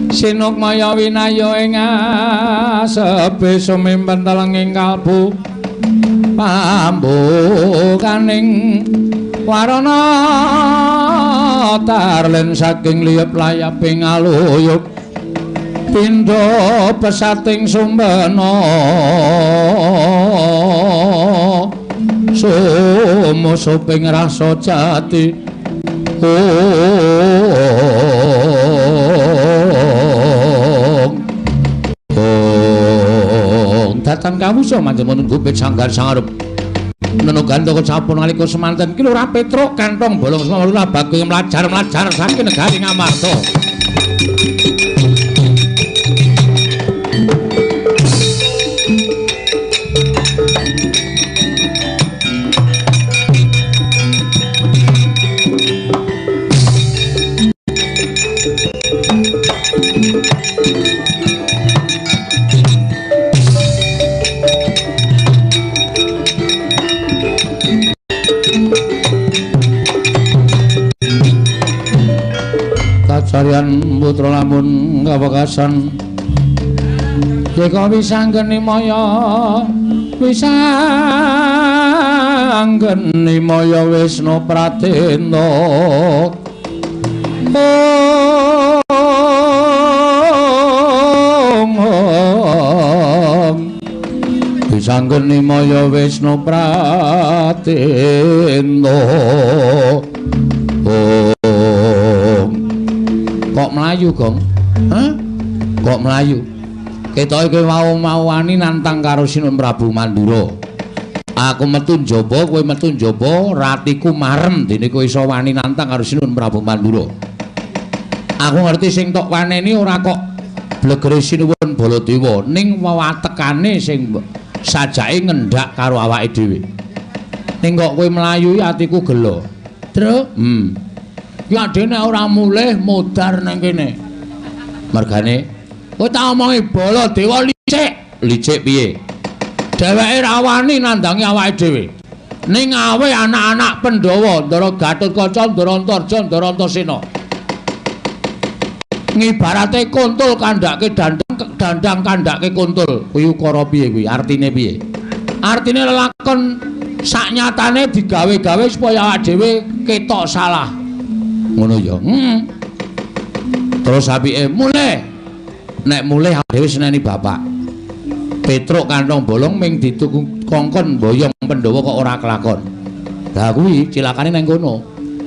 sinukmaya winaya ing asepe sumimpen telenging kalbu pambukaning warana tarlen saking liyep layaping aluyup pindha pesating sumbena sumusuping rasa jati. Ong datan kawusa manjen wonten gupit sanggar sangarep nenugan toko sampun nalika semanten ki Lurah Petruk kantong bolong semua Lurah Bagong mlajar-mlajar saking negari Ngamarta. Kacarian putra lamun kawekasan yeka wisanggeni maya wisanggeni maya Wisnu Pratenta. Ong wisanggeni maya Wisnu Pratenta. Kok mlayu, Gong? Hah? Kok mlayu? Ketoke kowe mau-mau wani nantang karo Sinuwun Prabu Mandura. Aku metu njaba, kowe metu njaba, ratiku marem dene kowe iso wani nantang karo Sinuwun Prabu Mandura. Aku ngerti sing tok waneni ora kok blegere Sinuwun Baladewa, ning wewatekane sing sajake ngendak karo awake dhewe. Ning kok kowe mlayu atiku gelo. Truk? Ya dene ora mulih modar nang kene. Mergane kowe tak omongi Baladewa licik. Licik piye? Dheweke ra wani nandangi awake dhewe. Ning awe anak-anak Pandhawa, Ndara Gatotkaca, Ndara Antarja, Ndara Antasena. Ngibarate kuntul kandhake dandang, dandang kandhake kuntul. Kuwi ukara piye kuwi? Artine piye? Artine lelakon saknyatane digawe-gawe supaya awake dhewe ketok salah. Ngono ya. Terus apike mulih. Nek mulih awake dhewe seneni bapak. Petruk kantong bolong ming dituku kongkon boyong Pandhawa kok ora kelakon. Lah kuwi cilakane nang kono.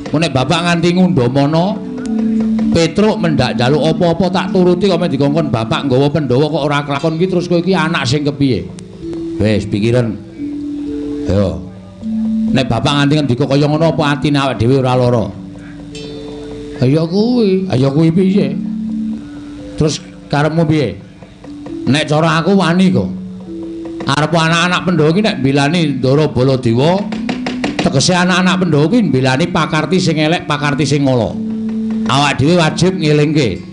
Nek bapak nganti ngundhamana Petruk mendak njaluk apa-apa tak turuti kok men dikongkon bapak nggawa Pandhawa kok ora kelakon iki terus kowe iki anak sing kepiye? Wis pikiran. Yo. Nek bapak nganti ngendika kaya ngono apa atine awake dhewe ora lara? Ayo kuwi, ayo kuwi piye? Terus karepmu piye? Nek cara aku wani kok. Arep anak-anak Pandhawa iki nek mbilani Ndara Baladewa, tegese anak-anak Pandhawa iki mbilani pakarti sing elek, pakarti sing ala. Awak dhewe wajib ngelingke.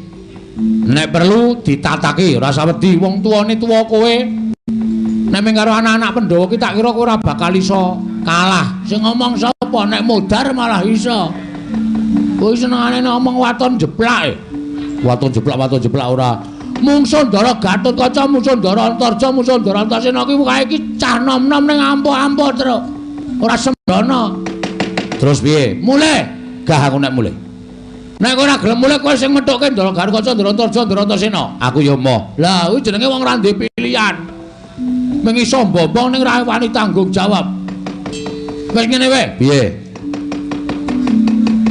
Nek perlu ditataki, ora usah wedi wong tuane tuwa kowe. Nek mung karo anak-anak Pandhawa iki tak kira kowe ora bakal iso kalah. Sing ngomong sapa? Nek modar malah iso. Kowe senengane ngomong waton jeplak. Waton jeplak ora. Mungsuh Ndara Gatotkaca, mungsuh Ndara Antarja, mungsuh Ndara Antasena ki kae iki cah nom-nom ning ampuh-ampuh truk. Ora sembrono. Terus piye? Mulih. Gah aku nek mulih. Nek ora gelem mulih kowe sing methukke Ndara Gatotkaca, Ndara Antarja, Ndara Antasena. Aku ya moh. Lah kuwi jenenge wong ora ndek pilihan. Mung iso mbombong ning ra wani tanggung jawab. Wis ngene wae. Piye?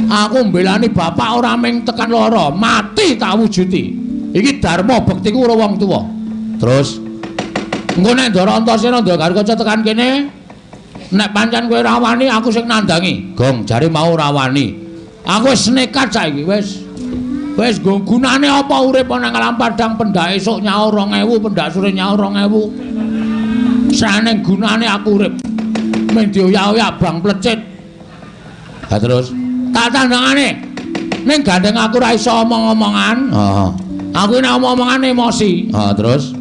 Aku mbelani bapak ora ming tekan lara, mati tak wujudi. Iki dharma bektiku karo wong tuwa. Terus engko nek Ndara Antasena Ndara Gatotkaca tekan kene, nek pancen kowe ora wani aku sing nandangi. Gong jare mau ora wani. Aku wis nekat saiki wis. Wis gunane apa urip nang alam padang pendak esuk nyaur 2000, pendak sore nyaur 2000. Saneng gunane aku urip. Mung dioyak-oyak bang plecit. Ha terus tak tandangane. Ning gandeng aku ora iso omong-omongan. Heeh. Aku nek omong-omongan emosi. Ha terus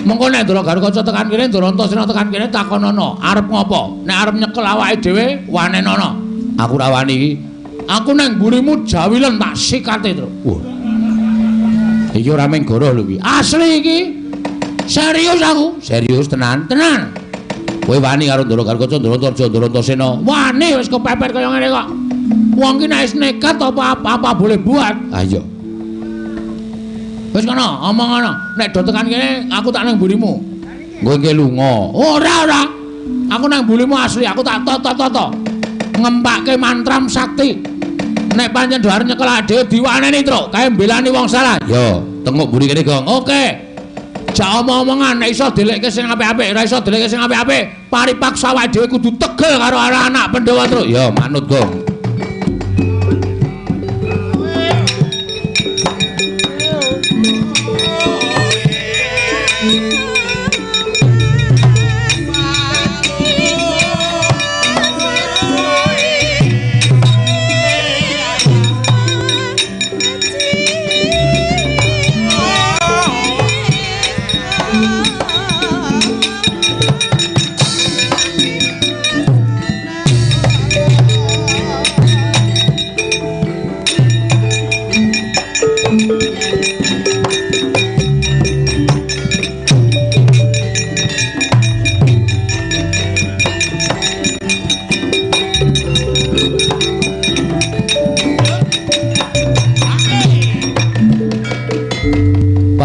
mengko nek Ndara Gatotkaca tekan kene, Ndara Antasena tekan kene takonono, arep ngopo? Nek arep nyekel awake dhewe wanenono. Aku ora wani iki. Aku nang mburimu jawilen tak sikate, Truk. Wah. Iki ora mung goroh lho iki. Asli iki. Serius aku. Serius tenan, tenan. Kowe wani karo Ndara Garukaca, Ndara Antarja, Ndara Antasena. Wani wis kepepet kaya ngene kok. Wong ki nek wis nekat apa-apa boleh buat. Ha iya. Wis kono, omong ngono. Nek do tekan kene aku tak nang mburimu. Kowe ki lunga. Ora, ora. Aku nang mburimu asli, aku tak toto-toto. Ngempake mantram sakti. Nek pancen do arep nyekel dhewe diwaneni, Truk. Kae mbelani wong salah. Yo, tengok mburi kene, Gong. Oke. Jak omong-omongan nek iso delekke sing apik-apik, ora iso delekke sing apik-apik, paripaksa awake dhewe kudu tegel karo anak Pandhawa, Truk. Yo, manut, Gong.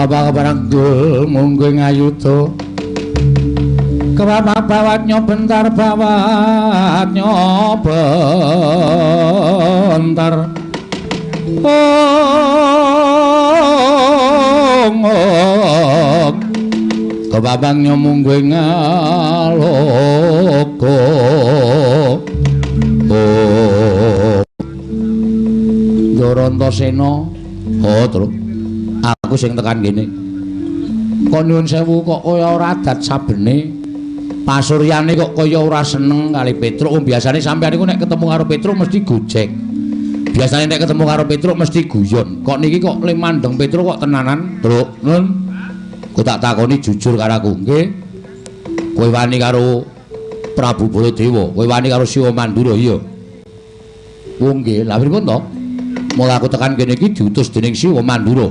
Bapak keparanggul munggo ngayuda. Kebapak bawat nyobentar bawat nyobentar. Ong ong. Kebapak nyomunggo ngaloka. Oh. Ndara Antasena. Oh, Truk. Aku sing tekan kene. Kok nyuwun sewu kok kaya ora adat sabene. Pasuryane kok kaya ora seneng kali Petruk. Wong biasane sampeyan niku nek ketemu karo Petruk mesti gojek. Biasane nek ketemu karo Petruk mesti guyon. Kok niki kok le mandeng Petruk kok tenanan, Truk. Nun. Ku tak takoni jujur karo aku, nggih. Kowe wani karo Prabu Baladewa, kowe wani karo Siwa Mandura, iya. Wong nggih, lha pripun to? Mula aku tekan kene iki diutus dening Siwa Mandura.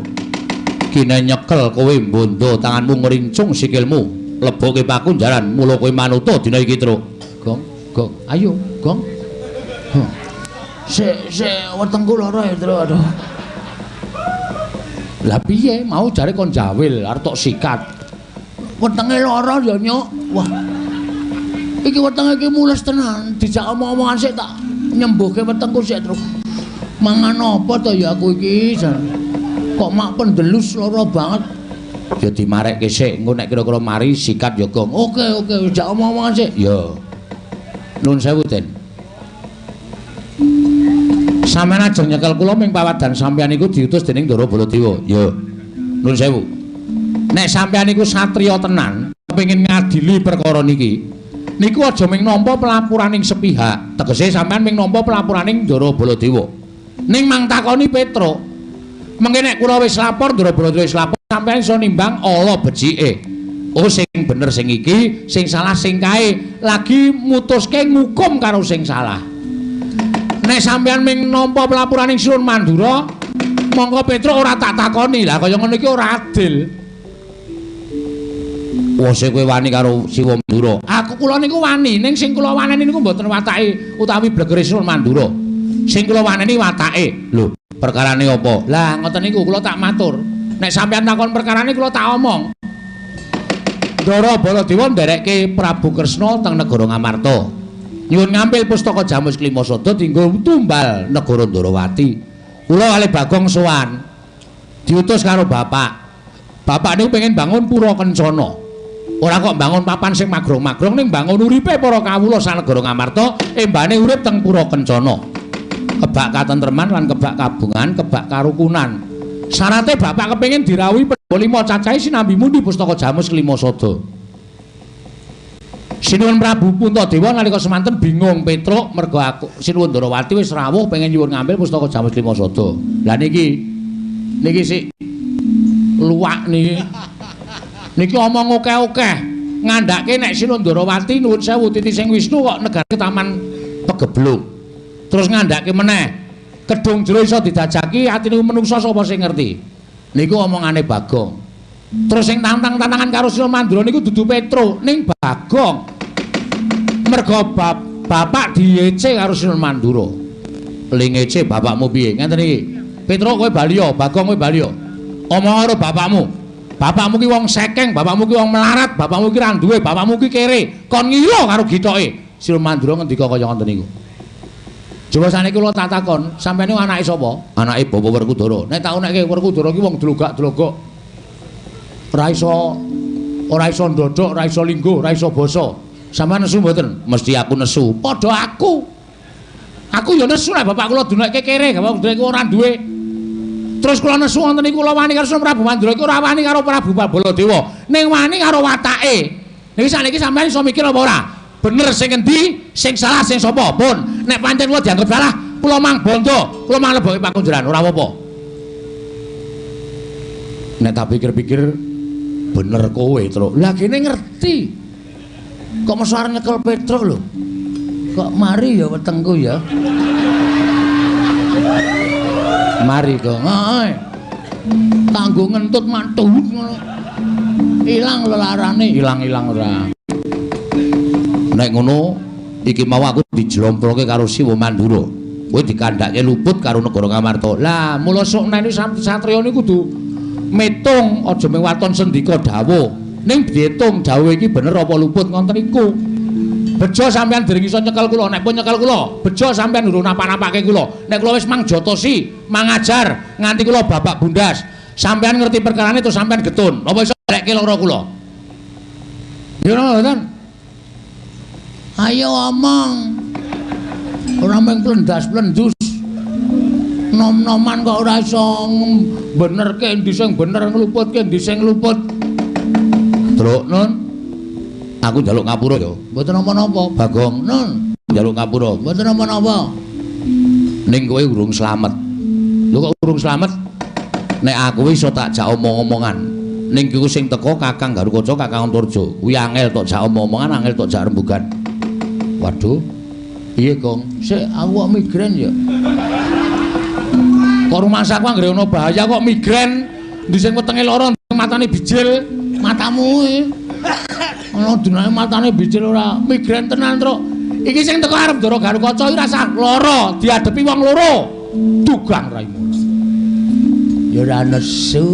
Kine nyekel kowe mbondo tanganmu ngrincung sikilmu leboke pakunjaran mula kowe manuta dina iki, Truk. Gong, gong, ayo, gong. Huh. Sik, sik wetengku lara ya, Truk. Aduh. Lah piye mau jare kon jawil arep tok sikat. Wetenge lara ya, Nyuk. Wah. Iki wetenge iki mules tenan, dijak omong-omongan sik tak nyembuhke wetengku sik, Truk. Mangan apa to ya aku iki? Kok mak pendelus lara banget. Ya dimarekke sik, engko nek kira-kira mari sikat ya, Gong. Oke, oke, jak omong-omongan sik. Ya. Nuwun sewu, Den. Sampeyan ajeng nyekel kula ming pawadan sampeyan iku diutus dening Ndara Baladewa. Ya. Nuwun sewu. Nek sampeyan iku satriya tenan, kepengin ngadili perkara niki, niku aja ming nampa pelapuraning sepihak. Tegese sampeyan ming nampa pelapuraning Ndara Baladewa. Ning mang takoni Petruk. Mengke nek kula wis lapor, Ndara Baladewa wis lapor, sampeyan iso nimbang ala becike. Oh, sing bener sing iki, sing salah sing kae. Lagi mutuske ngukum karo sing salah. Nek sampeyan ming nampa pelapuraning Sinuwun Mandura, mongko Petruk ora tak takoni. Lah kaya ngono iki ora adil. Wah, sing kowe wani karo Siwa Mandura. Aku kula niku wani, ning sing kula waneni niku mboten watake utawi blegere Sinuwun Mandura. Sing kula waneni watake. Lho, perkarane apa? Lah ngoten niku kula tak matur. Nek sampeyan takon perkarane kula tak omong. Ndara Baladewa nderekke Prabu Kresna teng negara Ngamarta. Nyuwun ngampil pustaka Jamus Klimasada dienggo tumbal negara Ndarawati. Kula kalih Bagong sowan. Diutus karo bapak. Bapak niku pengen bangun pura kencana. Ora kok bangun papan sing magrong-magrong, ning bangun uripe para kawula sanegara Ngamarta embane urip teng pura kencana. Kebak katentreman lan kebak kabungan, kebak karukunan. Syarate bapak kepengin dirawuhi Pandhawa lima cacahe sinambi mundi pustaka Jamus Klimasada. Sinuwun Prabu Puntadewa nalika semanten bingung Petruk mergo aku Sinuwun Ndarawati wis rawuh pengen nyuwun ngambil pustaka Jamus Klimasada. Lah niki niki sik luwak niki. Niki omong akeh-akeh ngandhake nek Sinuwun Ndarawati nuwun sewu titi sing Wisnu kok negarake Taman Pegebluk. Terus ngandhake meneh Kedung jero iso didajaki, atine menungsa sapa sing ngerti. Niku omongane Bagong. Terus sing tantang-tantangan karo Sila Mandura niku dudu Petruk, ning Bagong. Mergo bapak diece karo Sila Mandura. Lingece bapakmu piye? Ngenten iki. Petruk kowe bali ya, Bagong kowe bali ya. Omong karo bapakmu. Bapakmu ki wong sekeng, bapakmu ki wong melarat, bapakmu ki ra duwe, bapakmu ki kere. Kon ngira karo gitoke. Sila Mandura ngendika kaya ngoten niku. Coba saniki kula tak takon, sampeyan niku anake sapa? Anake Bapak Werkudara. Nek tak unekke Werkudara ki wong dlogak-dlogok. Ora iso ndodhok, ora iso lingguh, ora iso basa. Sampeyan nesu mboten? Mesti aku nesu. Padha aku. Aku ya nesu nek bapak kula dunekke kere, bapak dunekke ora duwe. Terus kula nesu wonten niku kula wani karo Prabu Mandura iku ora wani karo Prabu Baladewa, ning wani karo watake. Niki sakniki sampeyan iso mikir apa ora? Bener sing endi, sing salah sing sapa? Pun nek pancen kula dianggep salah, kula mang bondo, kula mang leboke pakunjaran, ora apa-apa. Nek tak pikir-pikir bener kowe, Truk. Lah kene ngerti. Kok mesti arep nyekel Petruk lho. Kok mari ya wetengku ya. Mari kok. Heeh. Kanggo ngentut mantu ngono. Ilang lelarane, ilang-ilang ora. Nek ngono iki mau aku dijlomproke karo Siwa Mandura. Kowe dikandhake luput karo negara Ngamarta. Lah, mula sok nek satriya niku kudu metung, aja mung waton sendika dawuh. Ning diitung dawuh iki bener apa luput ngoten niku. Bejo sampean dereng iso nyekel kula, nek pun nyekel kula, bejo sampean durung napa-napake kula. Nek kula wis mangjotosi, mangajar nganti kula babak bundas. Sampean ngerti perkarane terus sampean getun. Apa iso lekke lara kula? Ya ora mboten. Ayo omong. Ora mung plendas-plendus. Nom-noman kok ora iso benerke endi sing bener ngluputke endi sing luput. Truk nun. Aku njaluk ngapura ya. Mboten napa-napa, Bagong. Nun, njaluk ngapura. Mboten napa-napa. Ning kowe urung slamet. Lho kok urung slamet? Nek aku iso tak jak omong-omongan. Ning iku sing teko Kakang Garukaca, Kakang Antarja. Kuwi angel tok jak omong-omongan, angel tok jak rembugan. Waduh. Piye, Gong? Sik aku kok migrain ya. Kok rumangsaku anggere ana bahaya kok migrain. Endi sing wetenge lara, matane bijil, matamu kuwi. Ana dunane matane bijil ora migrain tenan, Truk. Iki sing teko arep Ndara Garukaca iki rasah lara, diadepi wong loro. Dugang raimu. Ya ora nesu.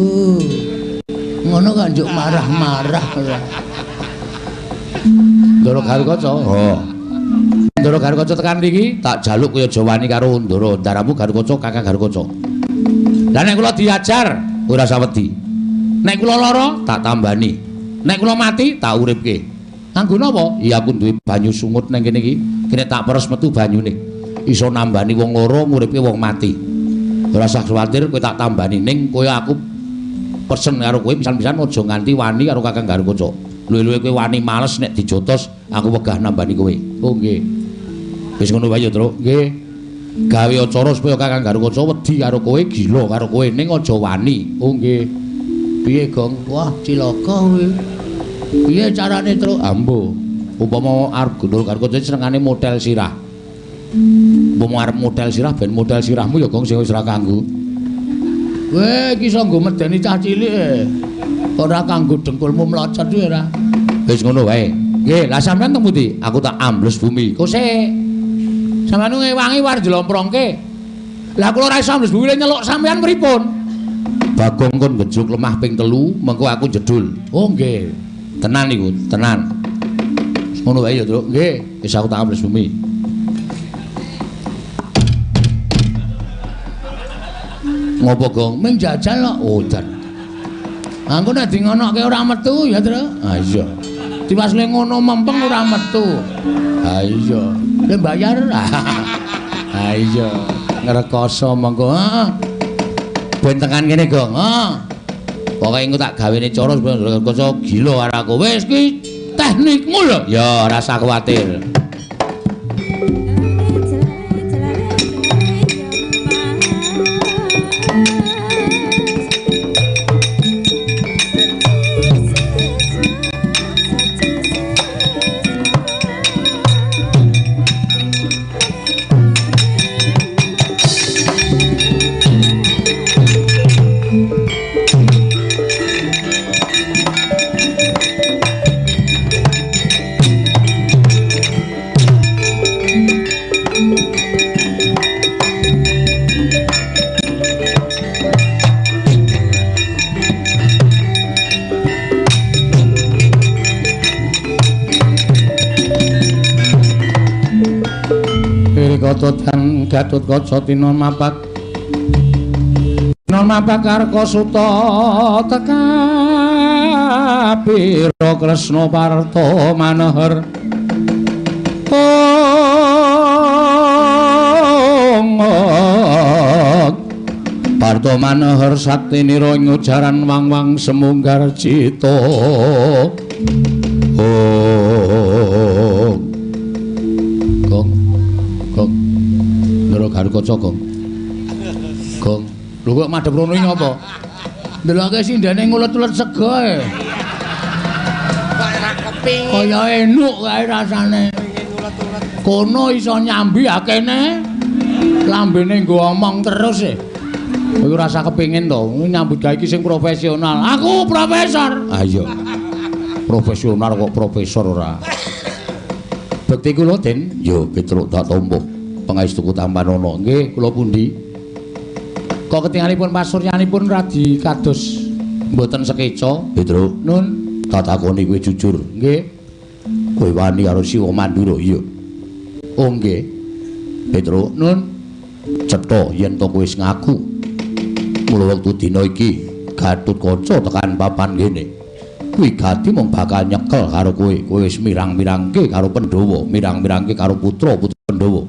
Ngono kok njuk marah-marah ora. Ndara Garukaca. Oh. Ndara Garukaca tekan mriki tak jaluk kaya aja wani karo Ndara, ndaramu Garukaca, Kakang Garukaca. Lah nek kula diajar ora usah wedi. Nek kula lara tak tambani. Nek kula mati tak uripke. Kanggo napa? Iya aku duwe banyu sungut nang kene iki. Kene tak peres metu banyune. Iso nambani wong loro nguripke wong mati. Ora usah kuwatir kowe tak tambani ning kowe aku pesen karo kowe pisan-pisan aja nganti wani karo Kakang Garukaca. Luwe-luwe kowe wani males nek dijotos aku wegah nambani kowe. Oh nggih. Wis ngono wae ya, Truk. Nggih. Gawe acara supaya Kakang Garukaca wedi karo kowe, gila karo kowe ning aja wani. Oh nggih. Piye, Gong? Wah, cilaka kowe. Piye carane, Truk? Ambo. Upama arep Ndara Garukaca senengane model sirah. Umpama arep model sirah ben model sirahmu ya, Gong, sing wis ora kanggo. Kowe iki iso nggo medeni cah cilik e. Ora kanggo dengkulmu mlocot kuwi ora. Wis ngono wae. Nggih, lah sampean teng pundi? Aku tak ambles bumi. Kok sik. Sampeyan ngewangi war jlomprongke. Lah kula ora iso ambles bumi nyeluk sampean pripun? Bagong kon ngejuk lemah ping 3, mengko aku jedul. Oh nggih. Tenan niku, tenan. Ngono wae ya, Truk. Nggih, wis aku tak ambles bumi. Ngopo, Gong? Ming jajal kok. Oh, jan. Aku nek di ngonoke ora metu ya, Truk. Ha iya. Tiwas le ngono mempeng ora metu. Ha iya. Le bayar. Ha iya. Ngrekoso monggo. Heeh. Ben tekan kene, Gong. Heeh. Pokoke engko tak gawene cara supaya Garukaca gila karo aku. Wis ki teknikmu lho. Ya ora usah kuwatir. Katodan Gatotkaca tinon mapak. Tinon mapak Karka Suta tekapira Kresna Parta Manohar. Parta Manohar saktinira ing ujaran wang-wang semunggar cita. Gong. Gong. Ndara Garukaca, Gong. Gong. Lho kok madhep rono iki ngapa? Ndeloke sindene ngulet-ulet sega e. Kok ora kepingin. Kaya enuk kae rasane. Kono iso nyambi akene. Lambene nggo omong terus e. Kowe ora usah kepingin to, nyambut gawe iki sing profesional. Aku profesor. Ah iya. Profesional kok profesor ora. Bekti kula, Den. Ya Petruk tak tampa. Pangaestuku tampanana. Nggih, kula pundi? Kok ketingalipun pasuryanipun radi kados mboten sekeca, Petruk. Nun, tak takoni kowe jujur. Nggih. Kowe wani karo Siwa Mandura? Iya. Oh nggih. Petruk, nun, cetha yen to kowe wis ngaku. Mula wektu dina iki Gatotkaca tekan papan kene. Kuwi gati mung bakal nyekel karo kowe. Kowe wis mirang-mirangke karo Pandhawa, mirang-mirangke karo putra-putra Pandhawa.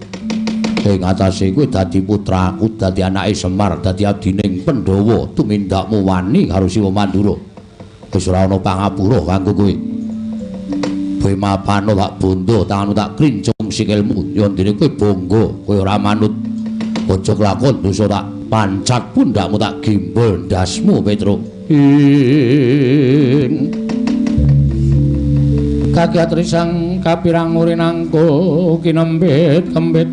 Ing atase kowe dadi putraku, dadi anake Semar, dadi abdining Pandhawa, tumindakmu wani karo Siwa Mandura. Wis ora ana pangapura kanggo kowe. Kowe mapano tak bondo, tanganmu tak krincung sikilmu. Yen dene kowe bangga, kowe ora manut. Aja kelakon dosa tak pancat pundakmu tak gembol ndasmu, Petruk. Ing kagiat risang kapirang urinangko kinembit kembit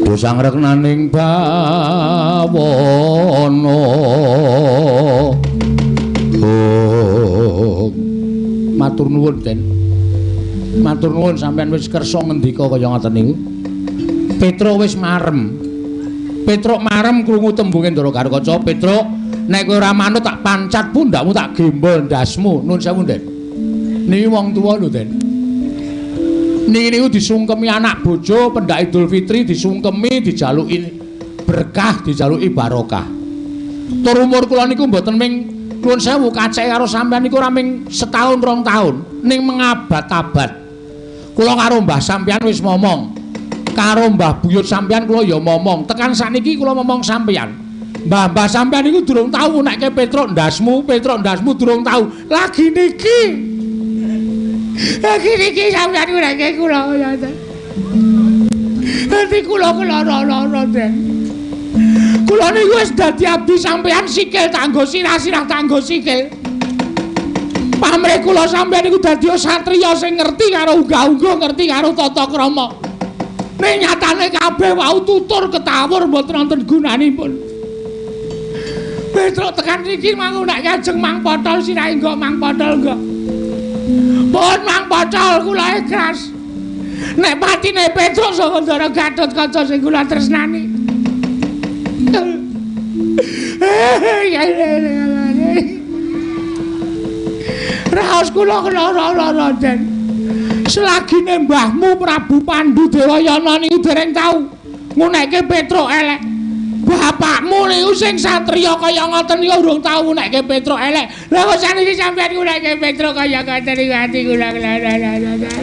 dosang reknaning bawana. Oh, matur nuwun, Den. Matur nuwun sampeyan wis kersa ngendika kaya ngoten niku. Petruk wis marem. Petruk marem krungu tembunge Ndara Garukaca. Petruk, nek kowe ora manut tak pancat pundakmu tak gembol ndasmu. Nun sewu, Den. Niki wong tuwa lho, Den. Niki niku disungkemi anak bojo pendak Idul Fitri, disungkemi, dijaluki berkah, dijaluki barokah. Tur umur kula niku mboten ming nuwun sewu kaceke karo sampeyan niku ora ming setahun rong tahun, ning mengabad-abad. Kula karo mbah sampeyan wis momong. Karo mbah buyut sampeyan kula ya momong. Tekan sakniki kula momong sampeyan. Mbah-mbah sampeyan niku durung tau nekke Petruk ndasmu, Petruk ndasmu durung tau. Lagi niki. Lagi niki sampeyan nekke kula ya. Dadi kula lara-lara, Den. Kula niku wis dadi abdi sampeyan, sikil tanggo sirah-sirah tanggo sikil. Pamrih kula sampeyan niku dadi satriya sing ngerti karo unggah-ungguh, ngerti karo tata krama. Ning nyatane kabeh wau tutur ketawur mboten wonten gunanipun. Petruk tekan niki mangu nek kajeng mang potol sirahe nggo mang potol nggo. Pun mang potol kula ikhlas. Nek patine Petruk saka Ndara Gatotkaca sing kula tresnani. Raos kula lara-lara, Den. Selagine mbahmu Prabu Pandu Dewayana niku dereng tau ngunekke Petruk elek. Bapakmu niku sing satriya kaya ngoten niku urung tau ngunekke Petruk elek. Lah kok saniki sampeyan ngunekke Petruk kaya ngoten niku ati kula lara-lara.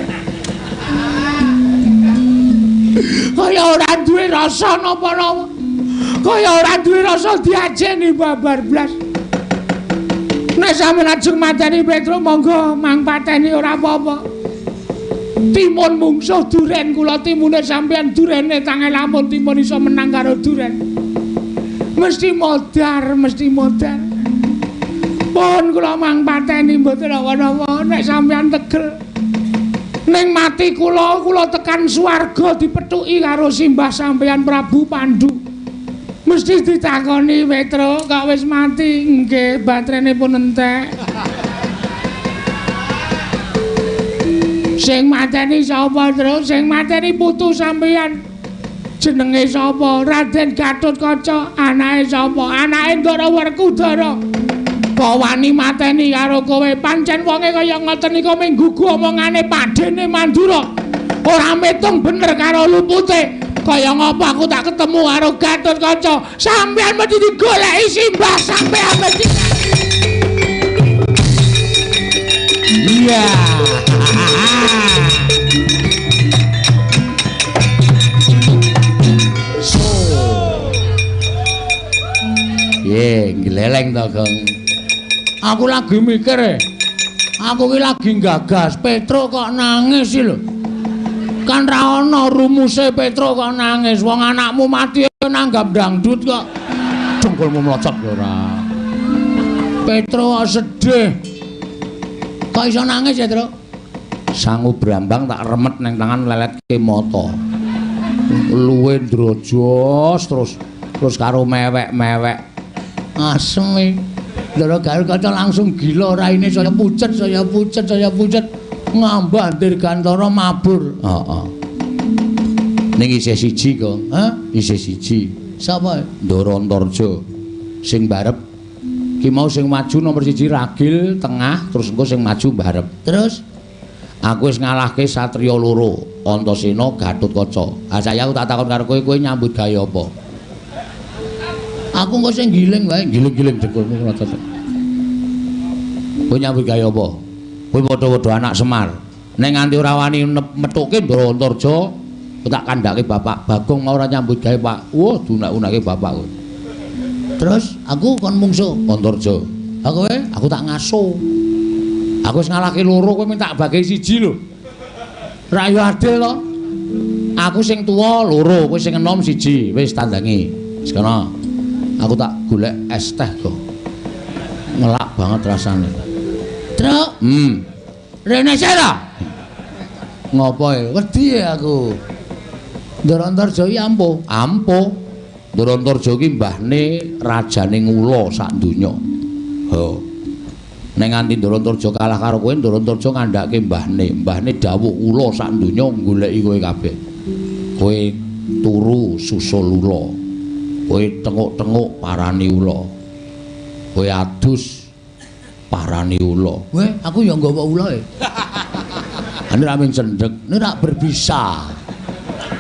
Kaya ora duwe rasa napa-napa. Kaya ora duwe rasa diajeni babar blas. Nek sampeyan ajeng mateni Petruk monggo mang pateni ora apa-apa. Timun mungsuh duren kula, timune sampeyan durene tange lamun timun iso menang karo duren. Mesti modar, mesti modar. Pun kula mang pateni mboten napa-napa nek sampeyan tegel. Ning mati kula, kula tekan swarga dipethuki karo simbah sampeyan Prabu Pandu. Mesti ditakoni, Petruk kok wis mati? Nggih, baterene pun entek. Sing mateni sapa, Truk? Sing mateni putu sampeyan. Jenenge sapa? Raden Gatotkaca. Anake sapa? Anake Ndara Werkudara. Kok wani mateni karo kowe? Pancen wonge kaya ngoten niku mung gugu omongane padene Mandura. Ora metung bener karo lupute. Kaya ngapa aku tak ketemu karo Gatotkaca. Sampeyan mesti digoleki simbah, sampeyan mesti. Iya. So. Ye, gleleng to, Gong. Aku lagi mikir. Aku ki lagi nggagas Petruk kok nangis sih lho. Kan ra ana rumuse Petruk kok nangis. Wong anakmu mati nanggap dangdut kok. Dengkulmu mlocot ya ora. Petruk sedih. Kok iso nangis ya, Truk? Sangu brambang tak remet nang tangan leletke mata. Luwe ndrojos terus karo mewek-mewek. Asem iki. Ndara Gatotkaca langsung gila raine saya pucet, saya pucet, saya pucet. Ngambah Dirgantara mabur. Heeh. Ning isih siji kok. Hah? Isih siji. Sapa? Ndara Antarja. Sing barep ki mau sing maju nomor 1 Ragil tengah, terus engko sing maju barep. Terus aku wis ngalahke satriya loro, Antasena, Gatotkaca. Ha saya aku tak takon karo kowe, kowe nyambut gawe apa? Aku engko sing giling wae, giling-giling dengkulmu ngono to. Kowe nyambut gawe apa? Kowe padha-padha anak Semar. Nek nganti ora wani methuke Ndara Antarja, tak kandhake bapak. Bagong mau ora nyambut gawe, Pak. Wah, dunak-unake bapak kowe. Terus aku kon mungsuh Antarja. Ha kowe? Aku tak ngaso. Aku wis ngalahke loro, kowe minta bagi siji lho. Ra yo adil to. Aku sing tuwa loro, kowe sing enom siji. Wis tandangi. Wis kono. Aku tak golek es teh kok. Ngelak banget rasane. Truk. Rene sik ta? Ngopo e? Wedi aku. Ndara Antarja iki ampuh. Ampuh. Ndara Antarja iki mbahne rajane Ngula sak donya. Ha. Nek nganti Ndara Antarja kalah karo kowe, Ndara Antarja ngandhake mbahne. Mbahne dawuh ula sak donya goleki kowe kabeh. Kowe turu susul ula. Kowe tenguk-tenguk parani ula. Kowe adus parani ula. Weh, aku ya nggawa ula e. Ane ra men cendhek, ne ra berbisa.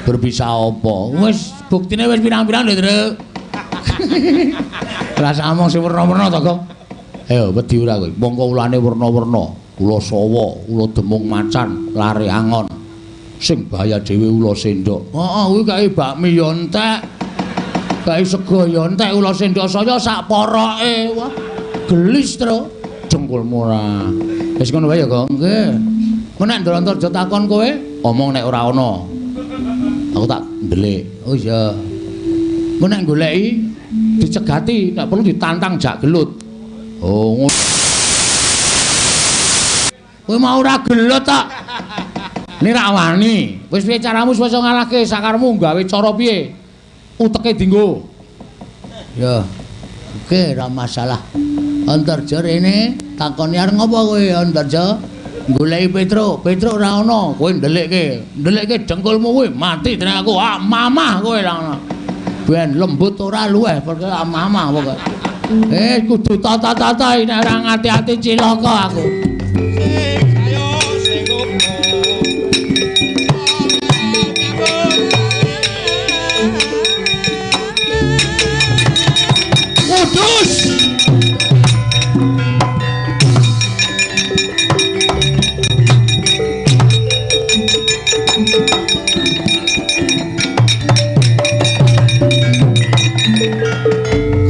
Berbisa apa? Wis buktine wis pirang-pirang lho, Truk. Rasa omong sing werna-werna to, Gong. Ayo wedi ora kowe. Mongko ulane werna-werna, ula sawa, ula demung macan, lare angon. Sing bahaya dhewe ula sendok. Heeh, kuwi kae bakmi yo entek. Kae sego yo entek, ula sendok saya sak poroke. Wah, gelis, Truk. Dengkulmu ora. Wis ngono wae ya, Gong. Nggih. Engko nek Ndara Antarja takon kowe, omong nek ora ana. Aku tak ndelik. Oh iya. Engko nek goleki dicegati, nek perlu ditantang jak gelut. Oh, ngono. Kowe mau ora gelut tok. Ini ra wani. Wis piye caramu supaya ngalahke sakarmu gawe cara piye? Uteke dinggo. Ya. Oke, ora masalah. Antarja rene takoni arep ngopo kowe Antarja? Goleki Petruk, Petruk ora ana, kowe ndelikke. Ndelikke dengkulmu kowe mati tenan aku. Ah, mamah kowe ra ana. Ben lembut ora luweh perkara mamah pokoke. Kudu tata-tata nek ora ngati-ati cilaka aku. Kudus.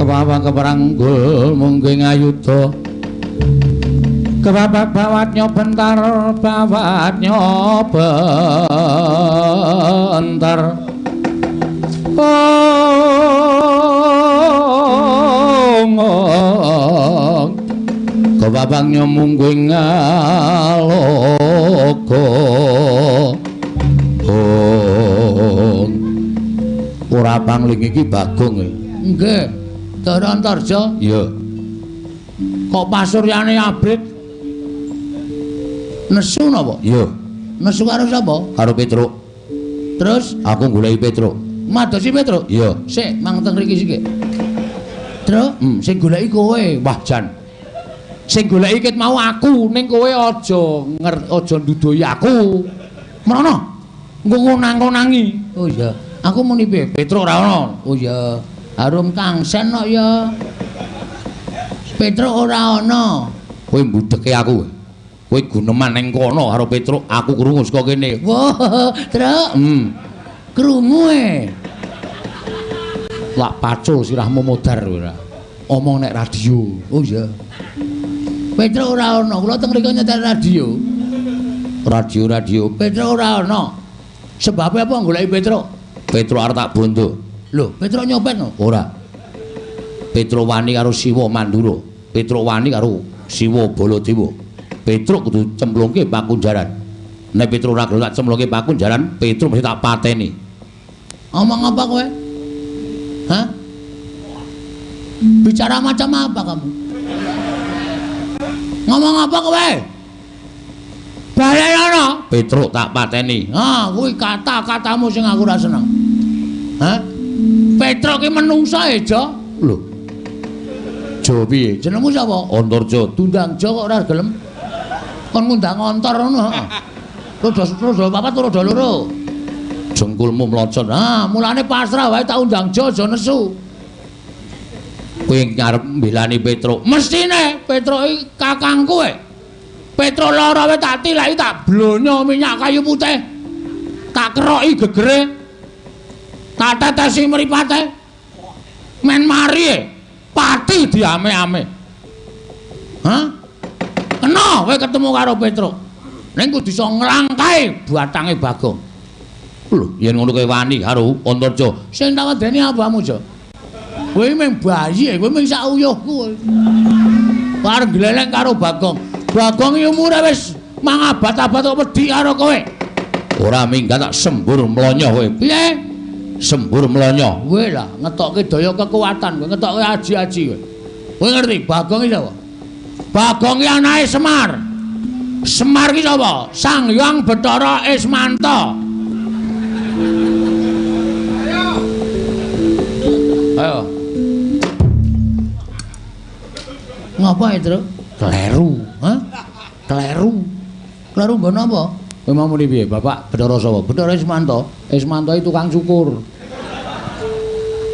Kepawang keperanggul mungkin ayuda. Kebabak bawatnya bentar, bawatnya bentar. Oh, kebabaknya mungkin ngalogo. Oh, ora pangling iki Bagong. Nggih. Ndara Antarja? Iya. Kok pasuryane abrit? Nesu napa? Iya. Nesu karo sapa? Karo Petruk. Terus aku goleki Petruk. Madosi Petruk? Iya. Sik, mang teng mriki sik. Truk, sing goleki kowe. Wah, jan. Sing goleki ket mau aku, ning kowe aja aja nduduhi aku. Mrono. Engko ngonang-ngonangi. Oh iya, aku muni piye? Petruk ora ana. Oh iya, harum kangsen kok ya. Petruk ora ana. Kowe mbudeke aku. Kowe guneman ning kono karo Petruk, aku krungu saka kene. Wah, Truk. Krungu e. Lak pacul sirahmu modar ora. Omong nek radio. Oh iya. Petruk ora ana, kula teng mriko nyetel radio. Radio-radio. Petruk ora ana. Sebabe apa goleki Petruk? Petruk arep tak bondo. Lho, Petruk nyopet no? Ora. Petruk wani karo Siwa Mandura. Petruk wani karo Siwa Baladewa. Petruk kudu cemplungke pakunjaran. Nek Petruk ora gelem tak cemplungke pakunjaran, Petruk mesti tak pateni. Omong apa kowe? Hah? Bicara macam apa kamu? Ngomong apa kowe? Balenono. Petruk tak pateni. Ah, kuwi kata-katamu sing aku ora seneng. Hah? Petruk ki menungsa e, Jo. Lho. Jo piye? Jenengmu sapa? Antarja. Dundang Jo kok ora gelem. Kon ngundang ontor ngono, heeh. Roda papat roda loro. Jengkulmu mlocot. Ah, mulane pasrah wae tak undang Jo aja nesu. Kowe ngarep mbelani Petruk. Mestine Petruk iki kakangku e. Petruk lara wae tak tilaki tak blonyo minyak kayu putih. Tak keroki gegere. Tak tetesi mripate. Men mari e. Pati diame-ame. Hah? Kena kowe ketemu karo Petruk. Ning kudu iso nglangkahi batange Bagong. Lho, yen ngono kowe wani karo Antarja. Sing tak wedeni apamu, Jo? Kowe mung bayi, kowe mung sak uyuhku. Arep gleleng karo Bagong. Bagong iki umure wis mangabat-abat kok wedi karo kowe. Ora minggat tak sembur mlonyo kowe. Piye? Sembur mlonyo. Kowe lah ngetokke daya kekuatan, kowe ngetokke aji-aji kowe. Kowe ngerti Bagong iki sapa? Bagong iki anake Semar. Semar iki sapa? Sang Hyang Bathara Ismanta. Ayo. Ngapa ya, Truk? Kleru. Hah? Kleru. Kleru nggon apa? Kowe mau muni piye? Bapak Bathara sapa? Bathara Ismanta. Ismanta iki tukang cukur.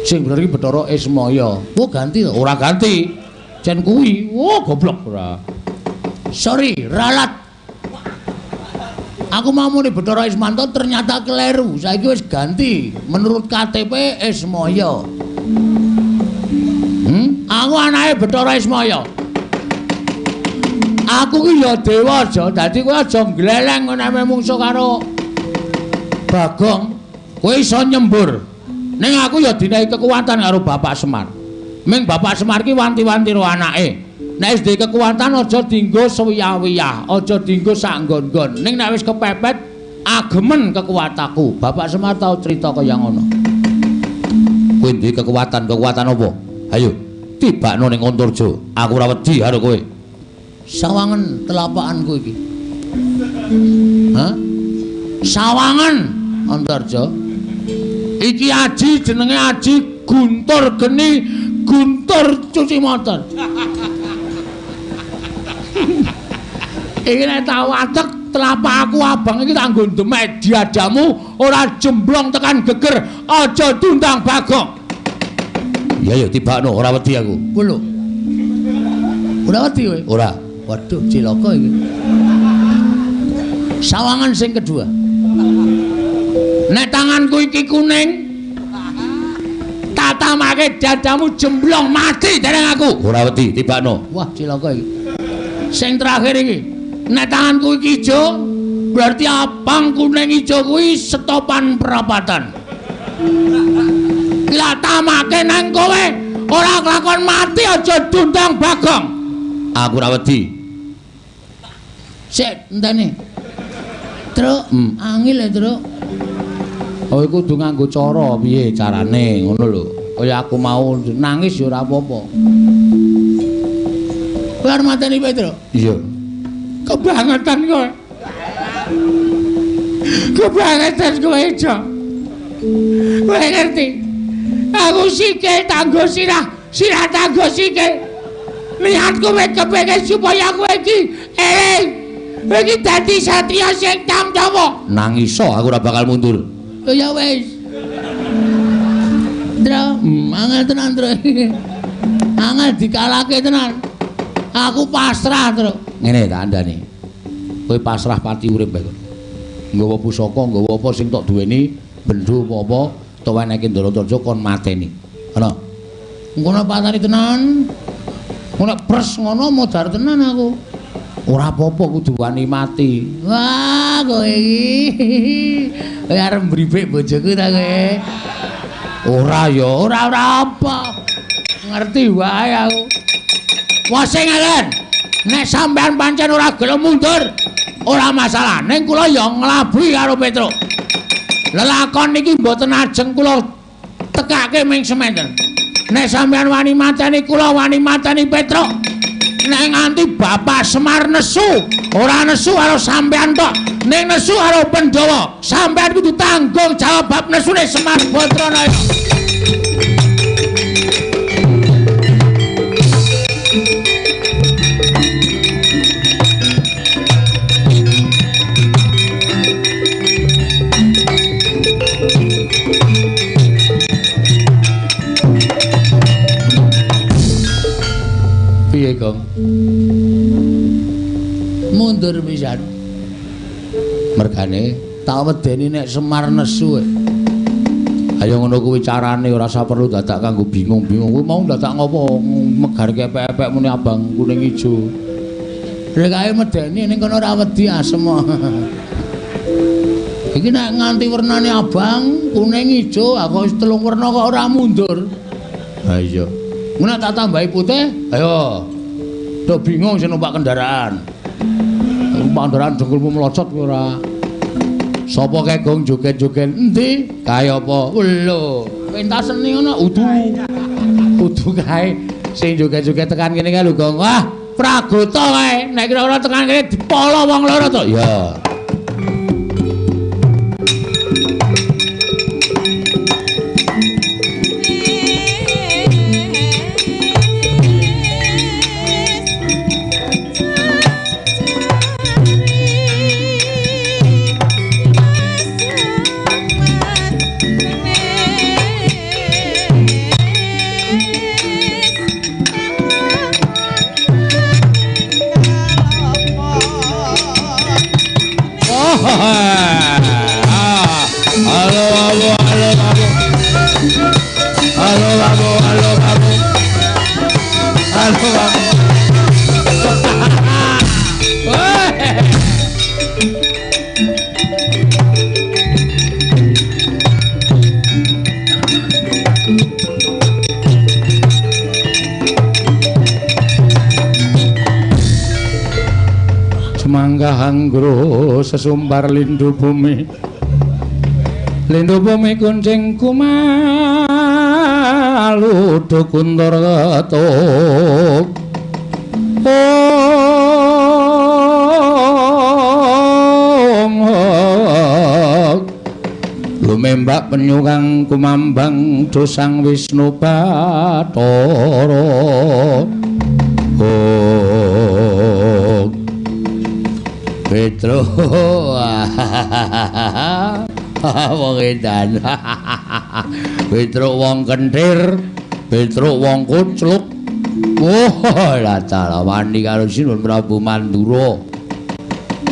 Sing bener iki Bathara Ismaya. Oh, ganti to? Ora ganti. Jen kuwi. Oh, goblok ora. Sorry, ralat. Aku mau muni Bathara Ismanta ternyata kleru. Saiki wis ganti. Menurut KTP Ismaya. Aku anake Bathara Ismaya. Aku ki ya dewa aja, dadi kowe aja ngleleng ngene mungsuh karo Bagong. Kowe iso nyembur. Ning aku ya dinehi kekuatan karo Bapak Semar. Ming Bapak Semar ki wanti-wanti ro anake. Nek wis duwe kekuatan aja dienggo sewiyah-wiyah, aja dienggo sak nggon-nggon. Ning nek wis kepepet agemen kekuatanku. Bapak Semar tau crita kaya ngono. Kowe duwe kekuatan, kekuatan apa? Ayo, tibakno ning Antarja. Aku ora wedi karo kowe. Sawangen telapakanku iki. Hah? Sawangen Antarja. Iki aji jenenge aji Guntur Geni, Guntur cuci motor. Iki nek tau atek telapak aku abang iki tak nggo ndemek diadamu ora jemblong tekan geger, aja diundang Bagong. Iya ya tibakno, ora wedi aku. Ku lho. Ora wedi kowe? Ora. Waduh, cilaka iki. Sawangan sing kedua. Nek tanganku iki kuning, tak tamake dadamu jemblong mati dereng aku. Ora wedi, tibakno. Wah, cilaka iki. Sing terakhir iki, nek tanganku iki ijo, berarti abang kuning ijo kuwi setopan perapatan. Lah tamake nang kowe ora kelakon mati aja diundang Bagong. Aku ora wedi. Sik, enteni. Truk, angil ya, Truk. Oh, iku kudu nganggo cara piye carane ngono lho. Kaya aku mau nangis ya ora apa-apa. Kowe arep mateni Petruk? Iya. Kebangetan kowe. Kebangetan kowe, Jo. Kowe ngerti? Aku sikil tanggo sirah, sirah tanggo sikil. Niatku kowe kepengin supaya kowe iki eling. Iki dadi satriya sing tamtawa. Nang iso aku ora bakal mundur. Oh ya wis. Ndra, angel tenan, Ndra. Angel dikalahke tenan. Aku pasrah, Ndra. Ngene tak andani. Kowe pasrah pati urip bae. Nggawa pusaka, nggawa apa sing tok duweni, bendho apa-apa, tok wenehke Ndaratarja kon mateni. Ana. Ngono patani tenan. Ngono pres ngono modar tenan aku. Ora apa-apa kudu wani mati. Wah, kowe iki. Kowe arep mbribik bojoku ta kowe? Ora ya, ora ora apa. Ngerti wae aku. Wah sing ngelen. Nek sampean pancen ora gelem mundur, ora masalah. Ning kula ya nglabuhi karo Petruk. Lelakon niki mboten ajeng kula tekake ming sementen. Nek sampean wani mateni kula wani mateni Petruk. Nek nganti Bapak Semar nesu, ora nesu karo sampean tok, ning nesu karo Pandhawa. Sampean kudu tanggung jawab bab nesune Semar Badranaya. Piye, Gong? Mundur pisan. Mergane tak wedeni nek Semar nesu. Ayo ngono kuwi carane ora usah perlu dadak kanggo bingung-bingung. Kuwi mau dadak ngopo megar kepek-epek muni abang kuning ijo. Rekae medeni ning kono ora wedi asem. Iki nek nganti wernane abang, kuning, ijo, aku wis telung werna kok ora mundur. Ha iya. Ngono tak tambahi putih, ayo. Do bingung sing numpak kendaraan. Numpak kendaraan dengkulmu melocot kowe ora. Sapa kae Gong joget-joget? Endi? Kae apa? Lho, pentas seni ngono udu. Udu kae sing joget-joget tekan kene kae lho, Gong. Wah, Pragota kae. Nek kira-kira tekan kene dipolo wong loro to. Ya. Hanggro sesumbar lindu bumi, lindu bumi kuncing kumalu kuntur ketuk. Om lumembak penyu kang kumambang dosang Wisnu Bathara. Petro wong edan. Petro wong kentir, Petro wong kucluk. Oh, lah dalah wani karo Sinuwun Prabu Mandura.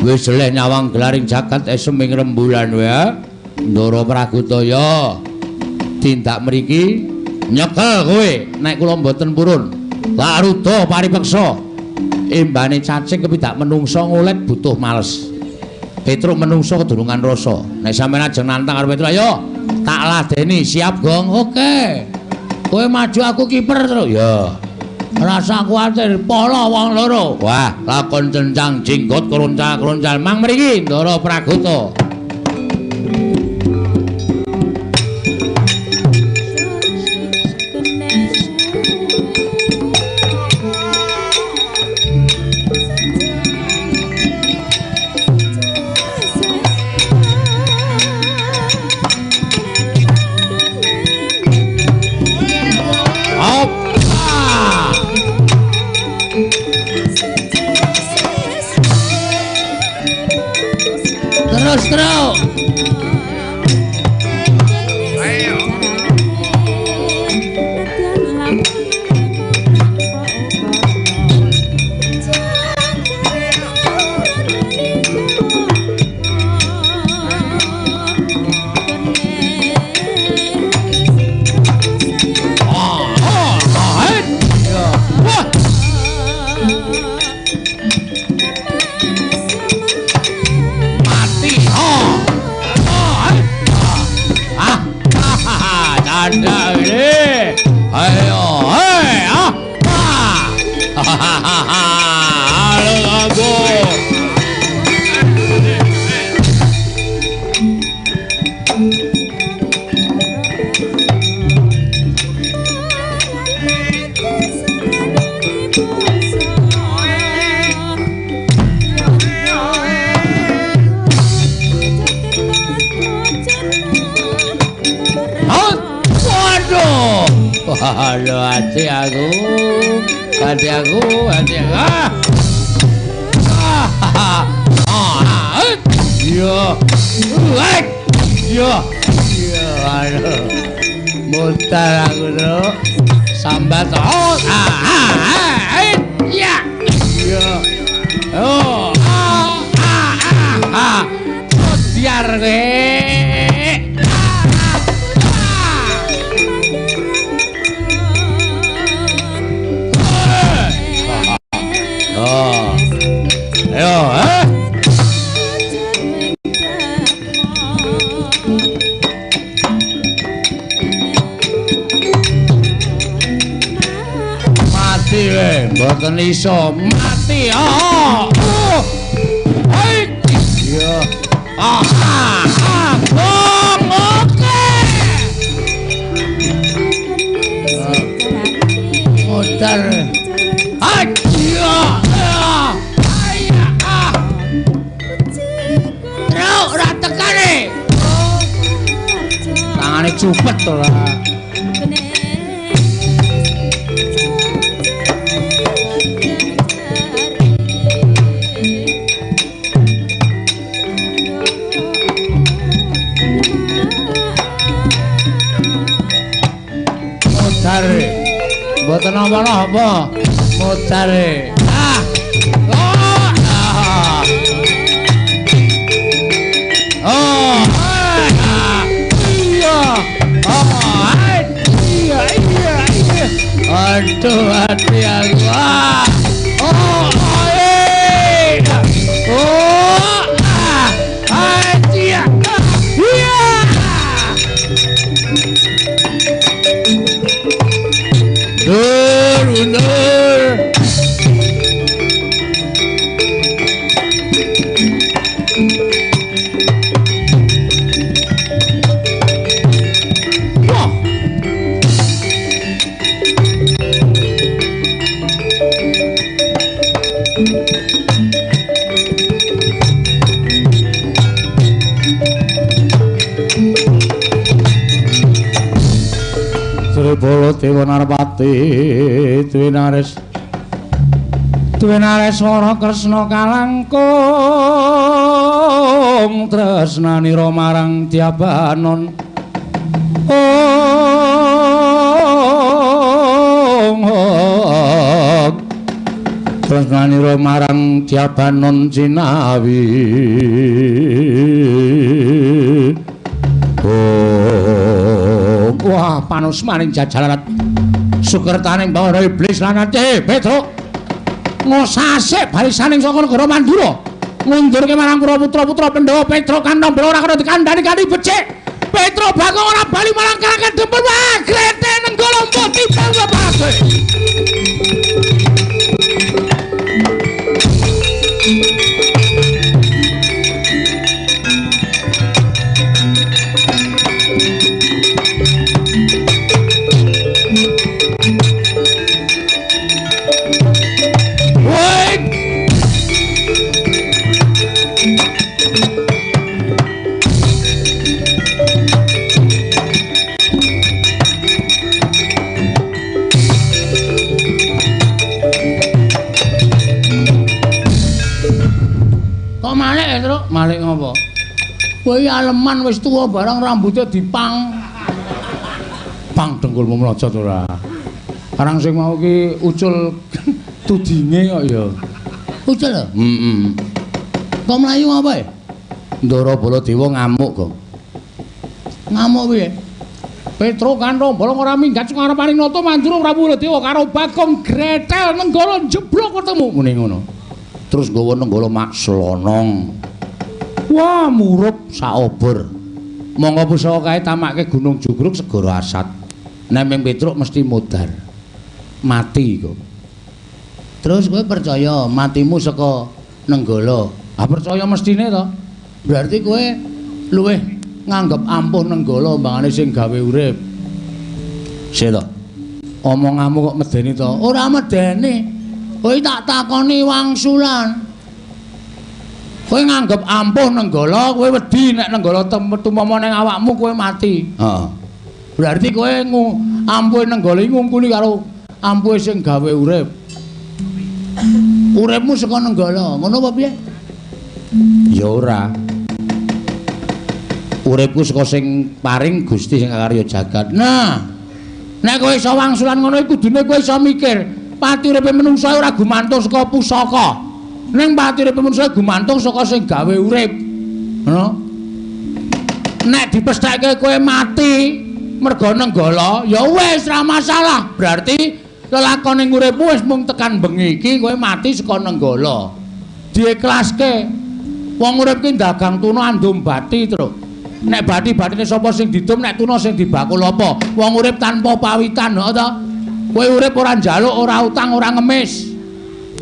Wis jeleh nyawang gelaring jagat esem ing rembulan wae. Ndara Pragutaya tindak mriki nyekel kowe nek kula mboten purun. Lak ruda paripeksa. Embane cacing kepidak menungso ngolet butuh males. Petruk menungso kedurungan rasa. Nek sampeyan ajeng nantang karo Petruk, ayo tak ladeni, siap Gong. Oke. Kowe maju aku kiper terus. Ya. Rasa kuwatir polo wong loro. Wah, lakon cencang jenggot kroncal-kroncal mang mriki Ndara Pragota. Waduh, hati aku, hati aku, hati aku. Iya, iya, iya, aduh, mutar aku tuh, sambat, oh, ah, iya, iya, oh, ah, ah, ah, biar oh, ayo, eh? Mati we, mboten iso mati. Oh, oh. Hei. Iya. Ah, ah, bong, oke. Mutar. Ah, iya. Tangane cupet to lah. Mudare. Mboten napa-napa. Mudare. Ah. Oh. Ah. Oh. Aduh, hati aku. Ah. Oh, eh. Oh, ah. Ah, iya. Iya. Mundur, mundur. Wah. Sri Dewa Narpati Dwinares Dwinareswara Kresna kalangkung tresnanira marang Dyabanon. Ong tresnanira marang Dyabanon jinawi. Wah, panusmaning jajalarat sukertaning bawana iblis lan ate Petruk ngosase barisaning saka negara Mandura ngundurke marang para putra-putra Pandhawa. Petruk kantong bela ora kena dikandhani kanthi becik. Petruk Bagong ora bali marang Karang Dempel. Wah, grete nenggala mbok timbang bapak. Malik ngopo? Kowe aleman wis tuwa barang rambutnya dipang. Pang dengkulmu mlojot ora. Arang sing mau ki ucul tudinge kok ya. Ucul lho? Heeh. Kok mlayu apa ya? Ndara Baladewa ngamuk kok. Ngamuk piye? Petruk Kanthong Bolong ora minggat saka ngarepaning nata Mandura Prabu Baladewa karo Bagong Gretel Nenggala jeblok ketemu muni ngono. Terus nggawa Nenggala mak slonong. Wah, murup saobor. Monggo pusaka kae tamake Gunung Jugruk segara Asat. Nek Petruk mesti modar. Mati kok. Terus kowe percaya matimu saka Nenggala? Ah percaya mestine to. Berarti kowe luwih nganggep ampuh Nenggala mbangane sing gawe urip. Sik to. Omonganmu kok medeni to? Ora medeni. Kowe tak takoni wangsulan. Kowe nganggep ampuh Nenggala, kowe wedi nek Nenggala tumama ning awakmu kowe mati. Heeh. Berarti kowe ampuhe Nenggala iki ngungkuli karo ampuhe sing gawe urip. Uripmu saka Nenggala, ngono apa piye? Ya ora. Uripku saka sing paring Gusti sing karya jagat. Nah, nek kowe iso wangsulan ngono iku kudune kowe iso mikir, pati uripe menungsa ora gumantung saka pusaka. Ning pati uripe menungsa gumantung saka sing gawe urip. Ngono. Nek dipestheke kowe mati merga Nenggala, ya wis ora masalah. Berarti lelakone uripmu wis mung tekan bengi iki kowe mati saka Nenggala. Diikhlaske. Wong urip ki dagang tuna andum bati, Truk. Nek bati-batine sapa sing didum, nek tuna sing dibakul apa? Wong urip tanpa pawitan, heeh ta? Kowe urip ora njaluk, ora utang, ora ngemis.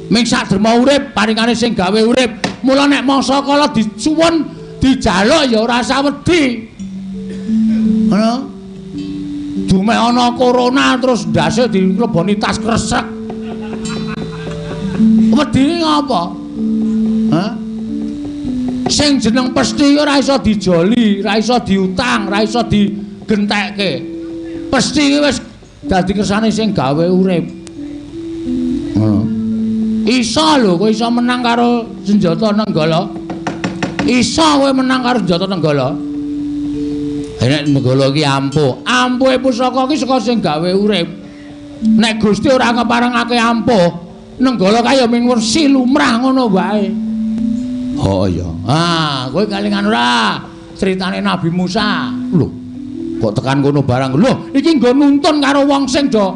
Ming sak derma urip, paringane sing gawe urip. Mula nek mangsa kala disuwun, dijaluk ya ora usah wedi. Ngono. Dumeh ana corona terus ndase dileboni tas kresek. Wedine ngapa? Hah? Sing jeneng pesti ora iso dijoli, ora iso diutang, ora iso digentekke. Pesti iki wis dadi kersane sing gawe urip. Ngono. Iso lho, kowe iso menang karo senjata Nenggala. Iso kowe menang karo senjata Nenggala. Nek Nenggala iki ampuh, ampuhe pusaka iki saka sing gawe urip. Nek Gusti ora ngeparengake ampuh, Nenggala kaya ming wersi lumrah ngono wae. Oh iya. Ah, kowe kelingan ora critane Nabi Musa. Lho, kok tekan kono barang. Lho, iki nggo nuntun karo wong sing do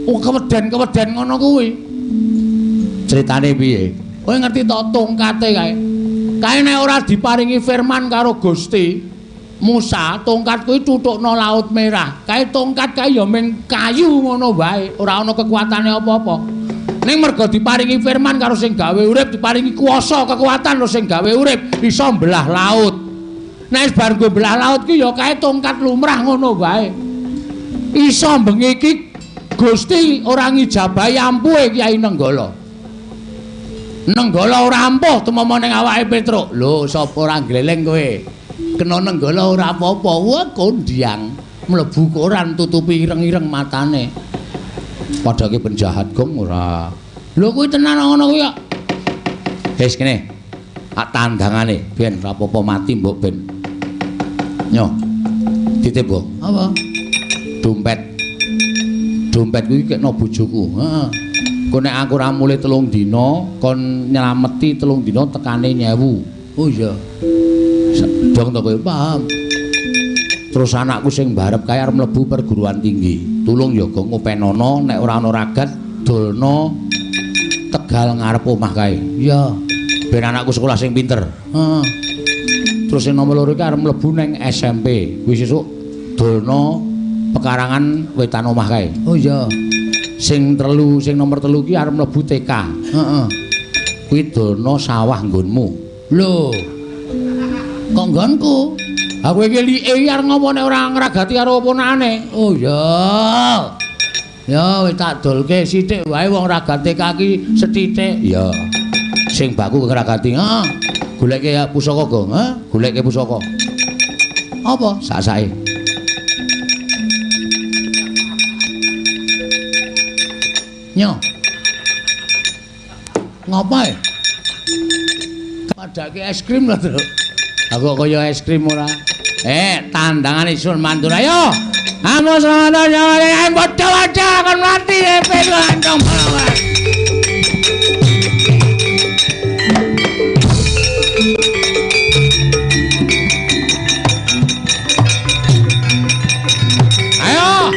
keweden-keweden ngono kuwi. Critane piye? Kowe ngerti to tongkate kae? Kae nek ora diparingi firman karo Gusti Musa, tongkat kuwi tutukno Laut Merah. Kae tongkat kae ya ming kayu ngono wae, ora ana kekuatane apa-apa. Ning mergo diparingi firman karo sing gawe urip, diparingi kuasa kekuatan karo sing gawe urip, iso mbelah laut. Nek wis bar nggo mbelah laut ki ya kae tongkat lumrah ngono wae. Iso bengi iki Gusti ora ngijabahi ampuhe Kyai Nenggala. Nenggala ora ampuh tumama ning awake Petruk. Lho, sapa ora gleleng kowe? Kena Nenggala ora apa-apa. Wah, kondiang mlebu koran tutupi ireng-ireng matane. Padake penjahat gong ora. Lho kuwi tenan ngono kuwi kok. Wis kene. Tak tandangane ben ora apa-apa mati mbok ben. Nyo. Titip, Mbok. Apa? Dompet. Dompet kuwi kekno bojoku. Heeh. Engko nek aku ora mulih 3 dina, kon nyelameti 3 dina tekane 1000. Oh iya. Dong to kowe paham. Terus anakku sing barep kae arep mlebu perguruan tinggi. Tulung ya gong ngopenono nek ora ana ragat dolno tegal ngarep omah kae. Iya. Ben anakku sekolah sing pinter. Heeh. Terus sing nomor 2 iki arep mlebu ning SMP. Kuwi sesuk dolno pekarangan wetan omah kae. Oh iya. Sing telu, sing nomor 3 iki arep mlebu TK. Heeh. Kuwi dolno sawah nggonmu. Lho. Kok nggonku? Aku iki like arep ngopo nek ora ngragati karo ponakane. Oh iya. Ya wis tak dolke sithik wae wong ragat TK ki sethithik. Iya. Sing baku ngragati. Heeh. Goleke pusaka, Gong. Heh, goleke pusaka. Apa? Sak-sake. Nyo. Ngopo e? Padake es krim lho, Truk. Aku kok kaya es krim ora. Tandangane Sun Mandur ayo. Amo selamat ya, padha-padha kon mati peluang pawan. Ayo.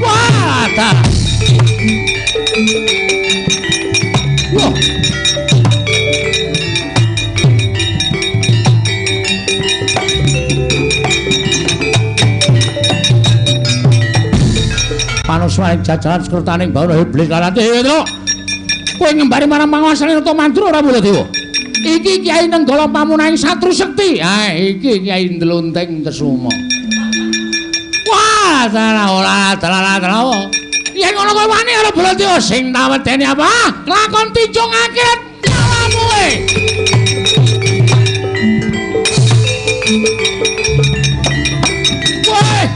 Wah, ta. Wah. parusmaning jajaran sekertaning bawana iblis lanate Petruk. Kowe ngembari marang panguwasane Nata Mandura ora Baladewa. Iki Kyai Nenggala pamunahing Satru Sekti. Ha iki Kyai Ndlunting Kesuma. Wah, salah ora dalah dalah. Yen ngono kowe wani karo Baladewa sing tak wedeni apa? Lakon tinjung akhirat nyawamu e. Woi.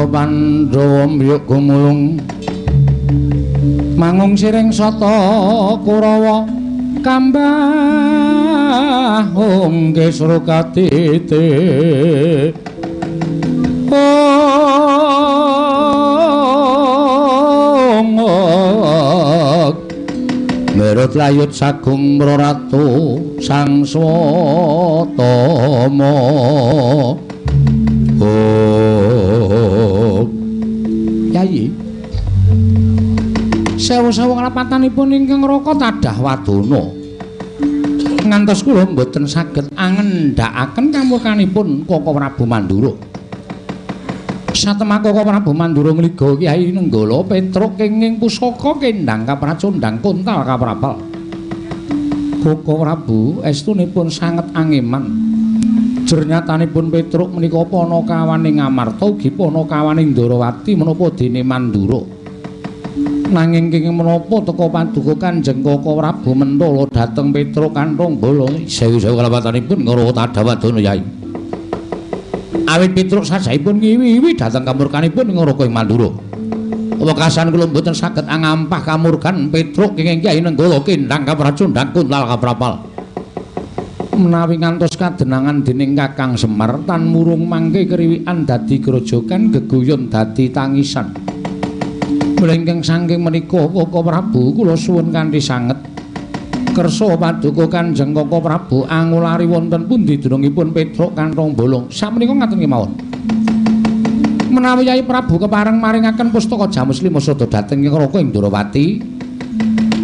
Pandhawa mbyuk gumulung mangung siring sata Kurawa kambah ongke srukatite ong merut layut sagung mroratu sang swatama. Yai, sewu-sewu kalapatanipun ingkang raka tadah wadana. Ngantos kula mboten saged angendhakaken kamurkanipun Koko Prabu Mandura. Satemah Koko Prabu Mandura ngliga Kyai Nenggala Petruk kenging pusaka kendhang kapracondhang kontal kaprabal. Koko Prabu estunipun sanget angeman. Jernyatanipun Petruk menika panakawaning Amarta ugi panakawaning Ndarawati menapa dene Mandura. Nanging kenging menapa teka paduka Kanjeng Koko Prabu mentala dhateng Petruk kanthong bala sewu-sewu kalapatanipun ngara tadawadana Yai. Awit Petruk sajahipun ngiwi-iwi dhateng kamurkanipun ing Raka ing Mandura. Wekasan kula mboten saged angampah kamurkan Petruk kenging Kyai Nenggala kendhang kapracondhang kuntal kaprapal. Menawi ngantos kadenangan dening Kakang Semar tan murung mangke kriwikan dadi grojogan geguyon dadi tangisan. Mlengkeng saking menika Koko Prabu kula suwun kanthi sanget kersa paduka Kanjeng Koko Prabu angulari wonten pundi dunungipun Petruk kanthong bolong. Sakmenika ngaten kemawon. Menawi Yai Prabu kepareng maringaken pustaka Jamus Lima Sada dhateng ing Raka ing Ndrawati,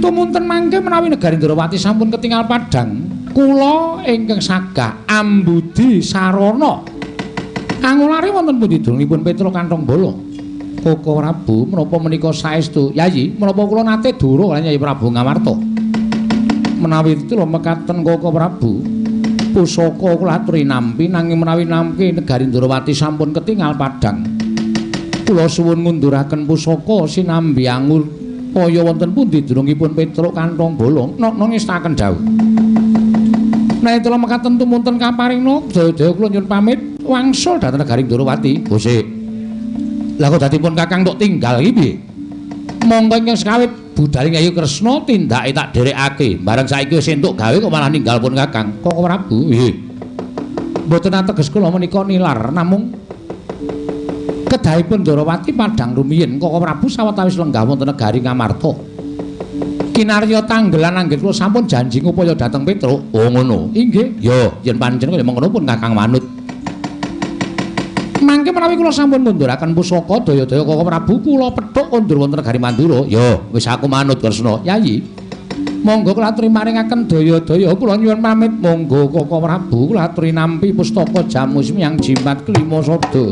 tumunten mangke menawi negari Ndrawati sampun ketingal padhang, kula ingkang sagah ambudi sarana angulari wonten pundi dunungipun Petruk kanthong bolong. Koko Prabu menapa menika saestu Yayi, menapa kula nate dura kaliyan Yayi Prabu Ngamarta. Menawi tila mekaten Koko Prabu, pusaka kula aturi nampi nanging menawi nampi negari Ndrawati sampun ketingal padhang. Kula suwun ngunduraken pusaka sinambi angur kaya wonten pundi durungipun Petruk kantong bolong nokno ngestaken dawuh. Menawi tila mekaten tumunten kaparingna daya-daya kula nyuwun pamit wangsul dhateng negari Ndrawati. Gosik. Lah kok dadi pun Kakang tok tinggal iki piye? Monggo ingkang sekawit budal Yayi Kresna tindake tak dherekake. Bareng saiki wis entuk gawe kok malah ninggal pun Kakang. Koko Prabu, nggih. Mboten ateges kula menika nilar namung kedahipun Ndrawati padhang rumiyin Koko Prabu sawetawis lenggah wonten negari Ngamarta. Kinarya tanggelan anggit kula sampun janji ngupaya dhateng Petruk. Oh ngono. Inggih. Ya, yen pancen kaya mengkono pun Kakang manut. Mangke menawi kula sampun ngunduraken pusaka daya-daya Koko Prabu kula pethuk kondur wonten negari Mandura. Ya, wis aku manut Kresna. Yayi. Monggo kula aturi maringaken daya-daya kula nyuwun pamit. Monggo Koko Prabu kula aturi nampi pustaka jamus miyang jimat kelima sada.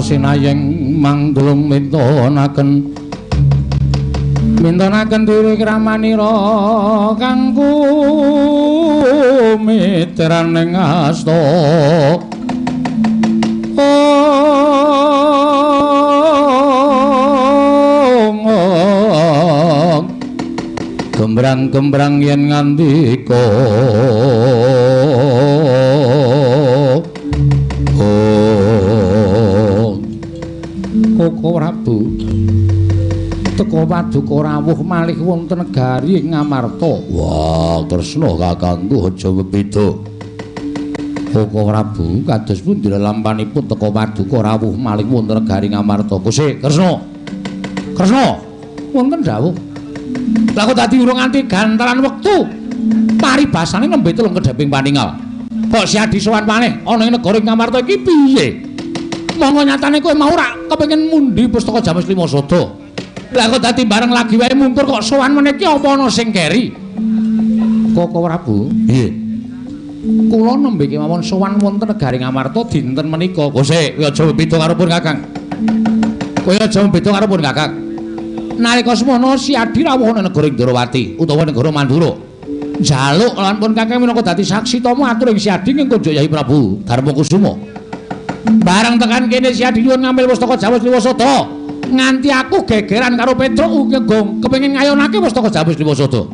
Sinayeng mangdulung mintonaken mintonaken diri kramanira kangku mitraning asta. Gembrang-gembrang yen ngandika Koko Prabu teka paduka rawuh malih wonten negari Ngamarta. Wah, Kresna kakangku aja bebeda. Koko Prabu kados pundi lampanipun teka paduka rawuh malih wonten negari Ngamarta. Kusik, Kresna. Kresna, wonten dawuh. Lah kok dadi urung nganti gantaran wektu. Paribasane nembe telung kedheping paningal. Kok siadi sowan maneh ana ing negara Ngamarta iki piye? Monggo nyatane kowe mau rak kepengin mundi pustaka Jamus Lima Sada. Lah kok dadi bareng lagi wae mungkur kok sowan meneh iki apa ana sing keri? Koko Prabu, nggih. Kula nembe kemawon sowan wonten negari Ngamarta dinten menika. Gosek, kowe aja beda karo pun Kakang. Kowe aja beda karo pun Kakang. Nalika semono si Adi rawuh ana negara Ndrawati utawa negara Mandura. Njaluk lan pun Kakang minangka dadi saksi tama atur ing si Adi ing kunjuk Yai Prabu Darmakusuma. Bareng tekan kene si Adi nyuwun ngambil pustaka Jamus Lima Sada. Nganti aku gegeran karo Petruk uga kepengin ngayonake pustaka Jamus Lima Sada.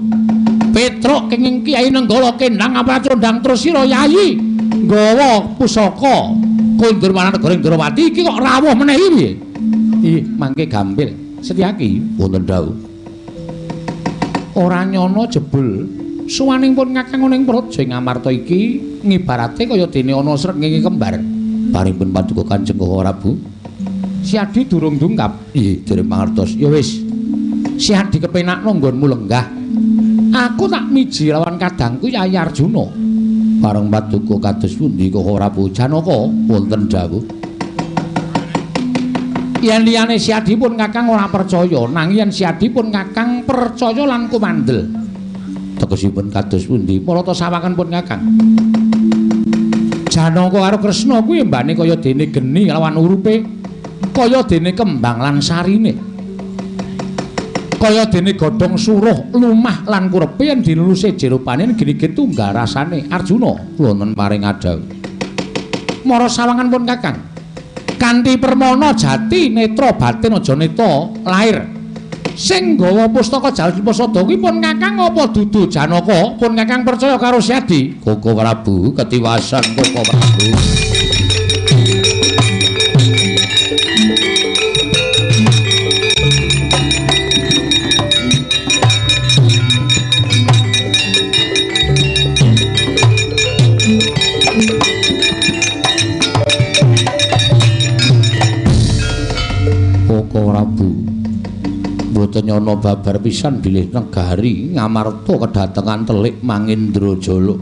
Petruk kenging Kyai Nenggala kendang apracondang terus sira Yayi nggawa pusaka kondur marang negara Ndrawati iki kok rawuh meneh iki piye? Ih, mangke gampil. Setyaki wonten dawuh. Ora nyono jebul suwaning pun Kakang ana ing praja Ngamarta iki ngibarate kaya dene ana srengenge kembar. Paringipun paduka Kanjeng Koko Prabu. Si Adi durung dungkap. Ih, dereng mangertos. Ya wis. Si Adi kepenakno nggonmu lenggah. Aku tak miji lawan kadangku Yayi Arjuna. Bareng paduka kados pundi Koko Prabu Janaka wonten dawuh. Yen liyane Siadi pun Kakang ora percaya, nanging yen Siadi pun Kakang percaya lan kumandel. Tegesipun kados pundi? Marata sawangan pun Kakang. Janaka karo Kresna kuwi embane kaya dene geni lawan urupe, kaya dene kembang lan sarine. Kaya dene godhong suruh lumah lan kurepe yen diluluse jerupane geni-geni tunggal rasane. Arjuna wonten paring adhawuh. Mara sawangan pun Kakang. Kanthi permana jati netra batin aja neta lair. Sing gawa pustaka Jawa Sada kuwi pun Kakang apa dudu Janaka? Pun Kakang percaya karo Siadi? Koko Prabu ketiwasan Koko Prabu. Koko Prabu mboten nyana babar pisan bilih negari Ngamarta kedatengan telik Mangindrajala.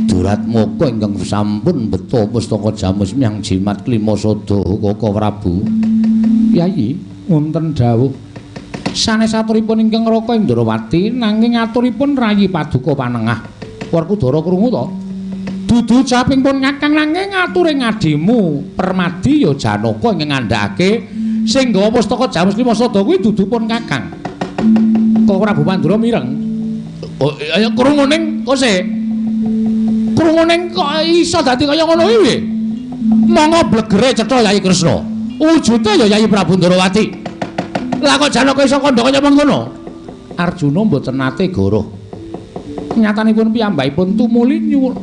Duratmaka ingkang sampun beto pustaka Jamus miang jimat klima sada Koko Prabu. Yayi wonten dawuh sanes aturipun ingkang Raka Indrawati nanging aturipun rayi paduka panengah. Werkudara krungu to? Dudu caping pun Kakang nanging ature ngadimu Permadi ya Janaka ingkang ngandhakake sing nggawa pustaka Jamus Lima Sada kuwi dudu pun Kakang. Koko Prabu Mandura mireng. Oh, ayo krungu ning kose. Krungu ning kok iso dadi kaya ngono kuwi? Monggo blegere cetha Yayi Kresna. Wujude ya Yayi Prabu Ndrawati. Lah kok Janaka iso kandha kaya mengkono? Arjuna mboten nate goroh. Nyatanipun piyambakipun tumuli nyuwun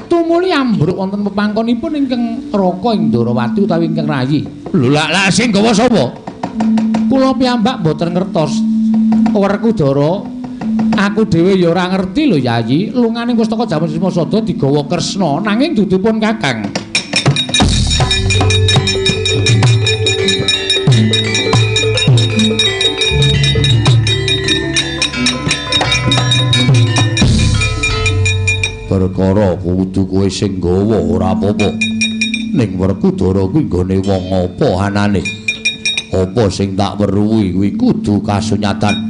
tumuli ambruk wonten pepangkonipun ingkang Raka Indrawati utawi ingkang rayi. Lho lak sing gawa sapa? Kula piyambak mboten ngertos. Werkudara, aku dhewe ya ora ngerti lho Yayi. Lunganing pustaka Jamus Lima Sada digawa Kresna nanging dudu pun Kakang. Perkara kudu kowe sing gawa ora apa-apa. Ning Werkudara kuwi nggone wong apa anane? Apa sing tak weruhi kuwi kudu kasunyatan.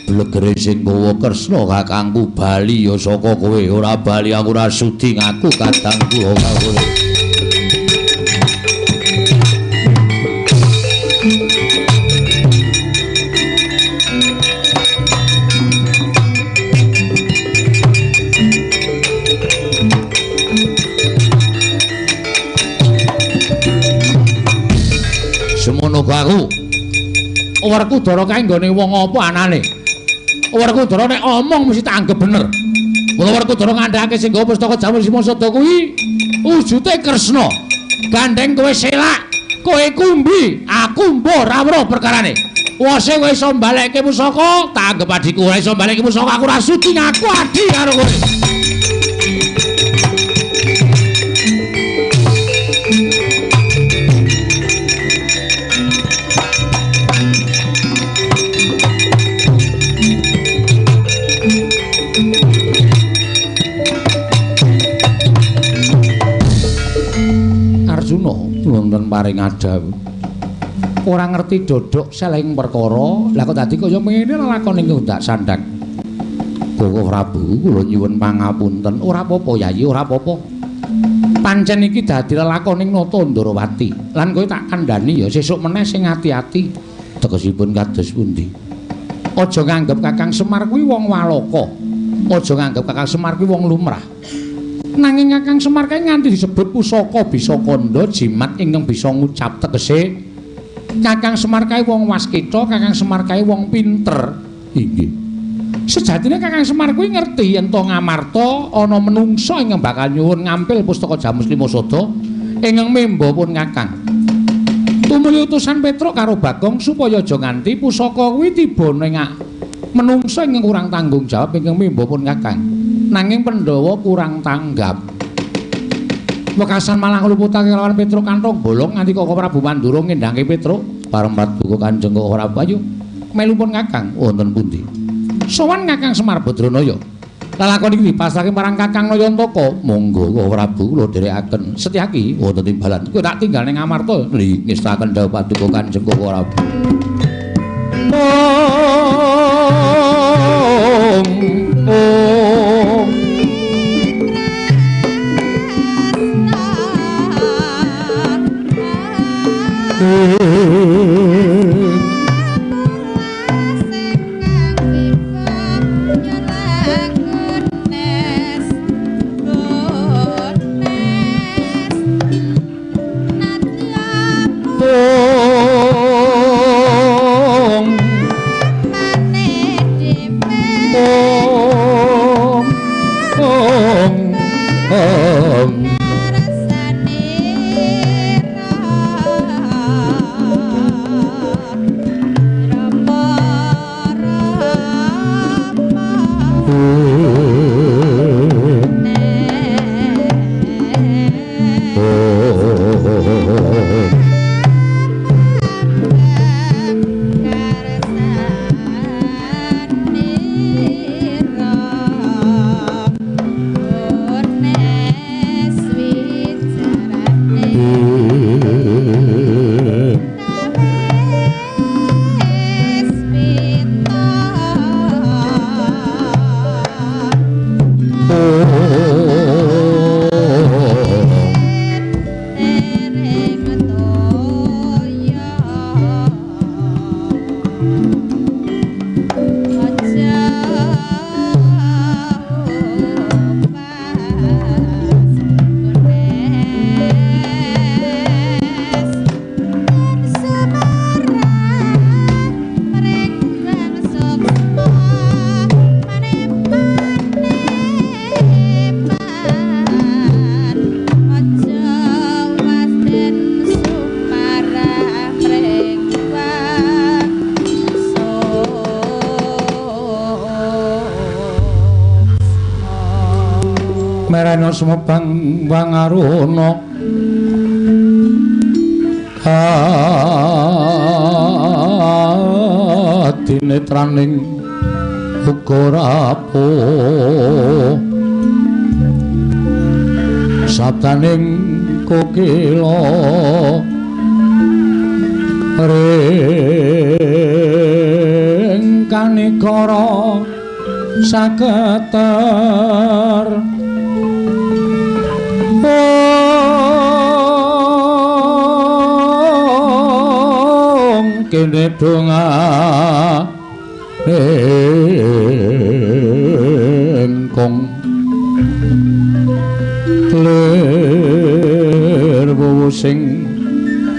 Blegere sing gawa Kresna kakangku bali ya saka kowe, ora bali aku ora sudi ngaku kadangku ora kowe. Semono aku. Werkudara kae nggone wong apa anane? Werkudara nek omong mesti tak anggap bener. Mula Werkudara ngandhakake sing nggawa pustaka Jamus Lima Sada kuwi wujute Kresna. Gandeng kowe selak, kowe kumbi, aku mbuh ora weruh perkarane. Wose kowe iso mbalekke pusaka, tak anggap adhiku. Ora iso mbalekke pusaka aku ora sudi ngaku adhi karo kowe. Arjuna wonten paring adhawuh. Ora ngerti dodok selehing perkara, lah kok dadi kaya ngene lelakone ngundak sandhang. Koko Prabu kula nyuwun pangapunten. Ora apa-apa Yayi, ora apa-apa. Pancen iki dadi lelakoning Nata Ndrawati. Lan kowe tak kandhani ya sesuk meneh sing ati-ati. Tegesipun kados pundi? Aja nganggep Kakang Semar kuwi wong walaka. Aja nganggep Kakang Semar kuwi wong lumrah. Nanging Kakang Semar kae nganti disebut pusaka bisa kandha jimat ingkang bisa ngucap tegese Kakang Semar kae wong waskita, Kakang Semar kae wong pinter. Inggih. Sejatine Kakang Semar kuwi ngerti yen to Ngamarta ana menungsa ingkang bakal nyuwun ngampil pustaka Jamus Lima Sada ingkang memba pun Kakang. Tumuli utusan Petruk karo Bagong supaya aja nganti pusaka kuwi tiba ning menungsa ingkang kurang tanggung jawab ingkang memba pun Kakang. Nanging Pandhawa kurang tanggap. Wekasan malah ngluputake lawan Petruk kantong bolong nganti Koko Prabu Mandura ngendhangke Petruk bareng paduka Kanjeng Koko Prabu ayo melu pun Kakang wonten pundi. Sowan Kakang Semar Badranaya. Lalakon iki dipasrahke marang Kakang Nayantaka. Monggo Koko Prabu kula dherekaken. Setyaki wonten timbalan. Kowe tak tinggal ning Amarta. Ngestaken dawuh paduka Kanjeng Koko Prabu. Om Om Merena sumebang wangaruna kadinetraning uga rapuh sabdaning kokila ring kanikara saketer. Om kene donga engkong lir wuwu sing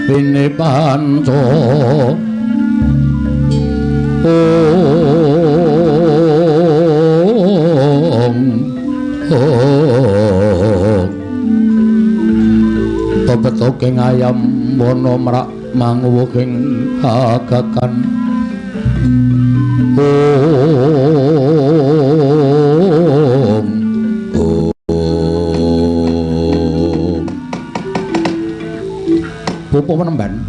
bene panca. Om Om pepetoking ayam wana mrak manguwuhing agakan. Om Om Bapa Penemban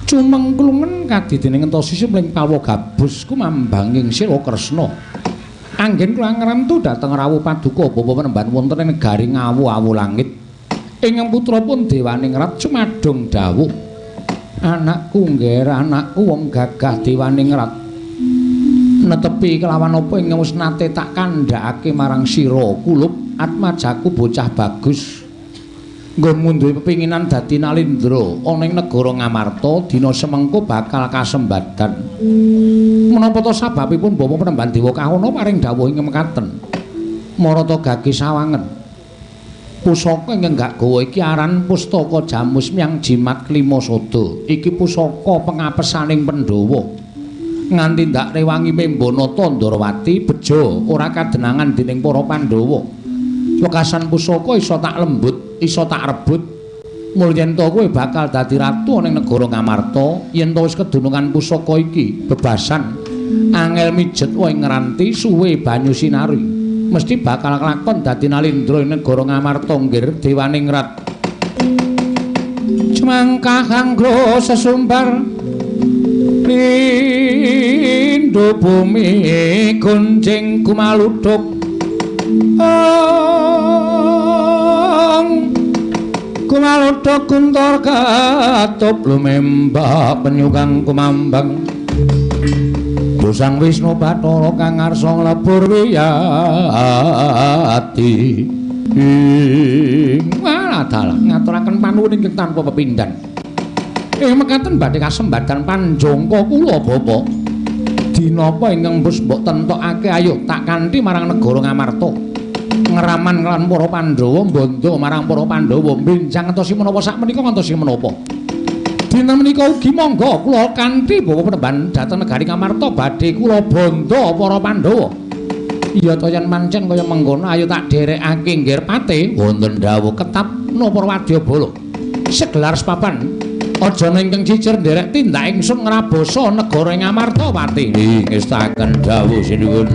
cumengklungen kadidene ngentosi sumling pawa gabus kumambanging sira Kresna. Anggen kula ngramtu dhateng rawuh paduka Bapa Penemban wonten ing negari Ngawu-awu langit. Ingkang putra pun Dewaningrat cumadung dawuh, anakku ngger anakku wong gagah Dewaningrat netepi kelawan apa ingkang wis nate tak kandhakake marang sira kulup atmajaku bocah bagus nggonmu duwe pepinginan dadi nalindra ana ing negara Ngamarta dina semengko bakal kasembadan. Menapa ta sababipun Bapak Penemban Dewa Kahana paring dawuh ing mekaten marata gage sawangen pusaka ingkang gak gawa iki aran pustaka Jamus Myang Jimat Klima Sada. Iki pusaka pengapesaning Pandhawa. Nganti ndak rewangi Membanata Ndrawati bejo ora kadenangan dening para Pandhawa. Wekasan pusaka iso tak lembut, iso tak rebut. Mul yen to kowe bakal dadi ratu ana ing negara Ngamarta, yen to wis kedunungan pusaka iki bebasan angel mijet wae ngranti suwe banyu sinari. Mesti bakal kelakon dadi nalindra ing negara Ngamarta nggir Dewaningrat. Cemangkah anggra sesumbar Lindhu bumi gonjing kumaluduk ong kumaluduk kuntor katup lumembah penyukang kumambang Dosang Wisnu Bathara kang ngarsa nglebur wiyati. Ing dalah ngaturaken panuwun ingkang tanpa pepindhan. Ing mekaten badhe kasembadan panjangka kula Bapak. Dinapa ingkang wis mbok tentokake ayo tak kanthi marang negara Ngamarta. Ngraman lan para Pandhawa mbandha marang para Pandhawa benjang ngantosi menapa sak menika ngantosi menapa. Dinten menika ugi monggo kula kanthi bawa penemban dhateng negari Ngamarta badhe kula bandha para Pandhawa. Iya to yen pancen kaya mengkono ayo tak dherekake nggir pate wonten dawuh ketap napa wadyabala. Segelar sepapan aja ingkang cicir nderek tindak ingsun ngrabasa negara Ngamarta pati. Ngestaken dawuh sinuwun.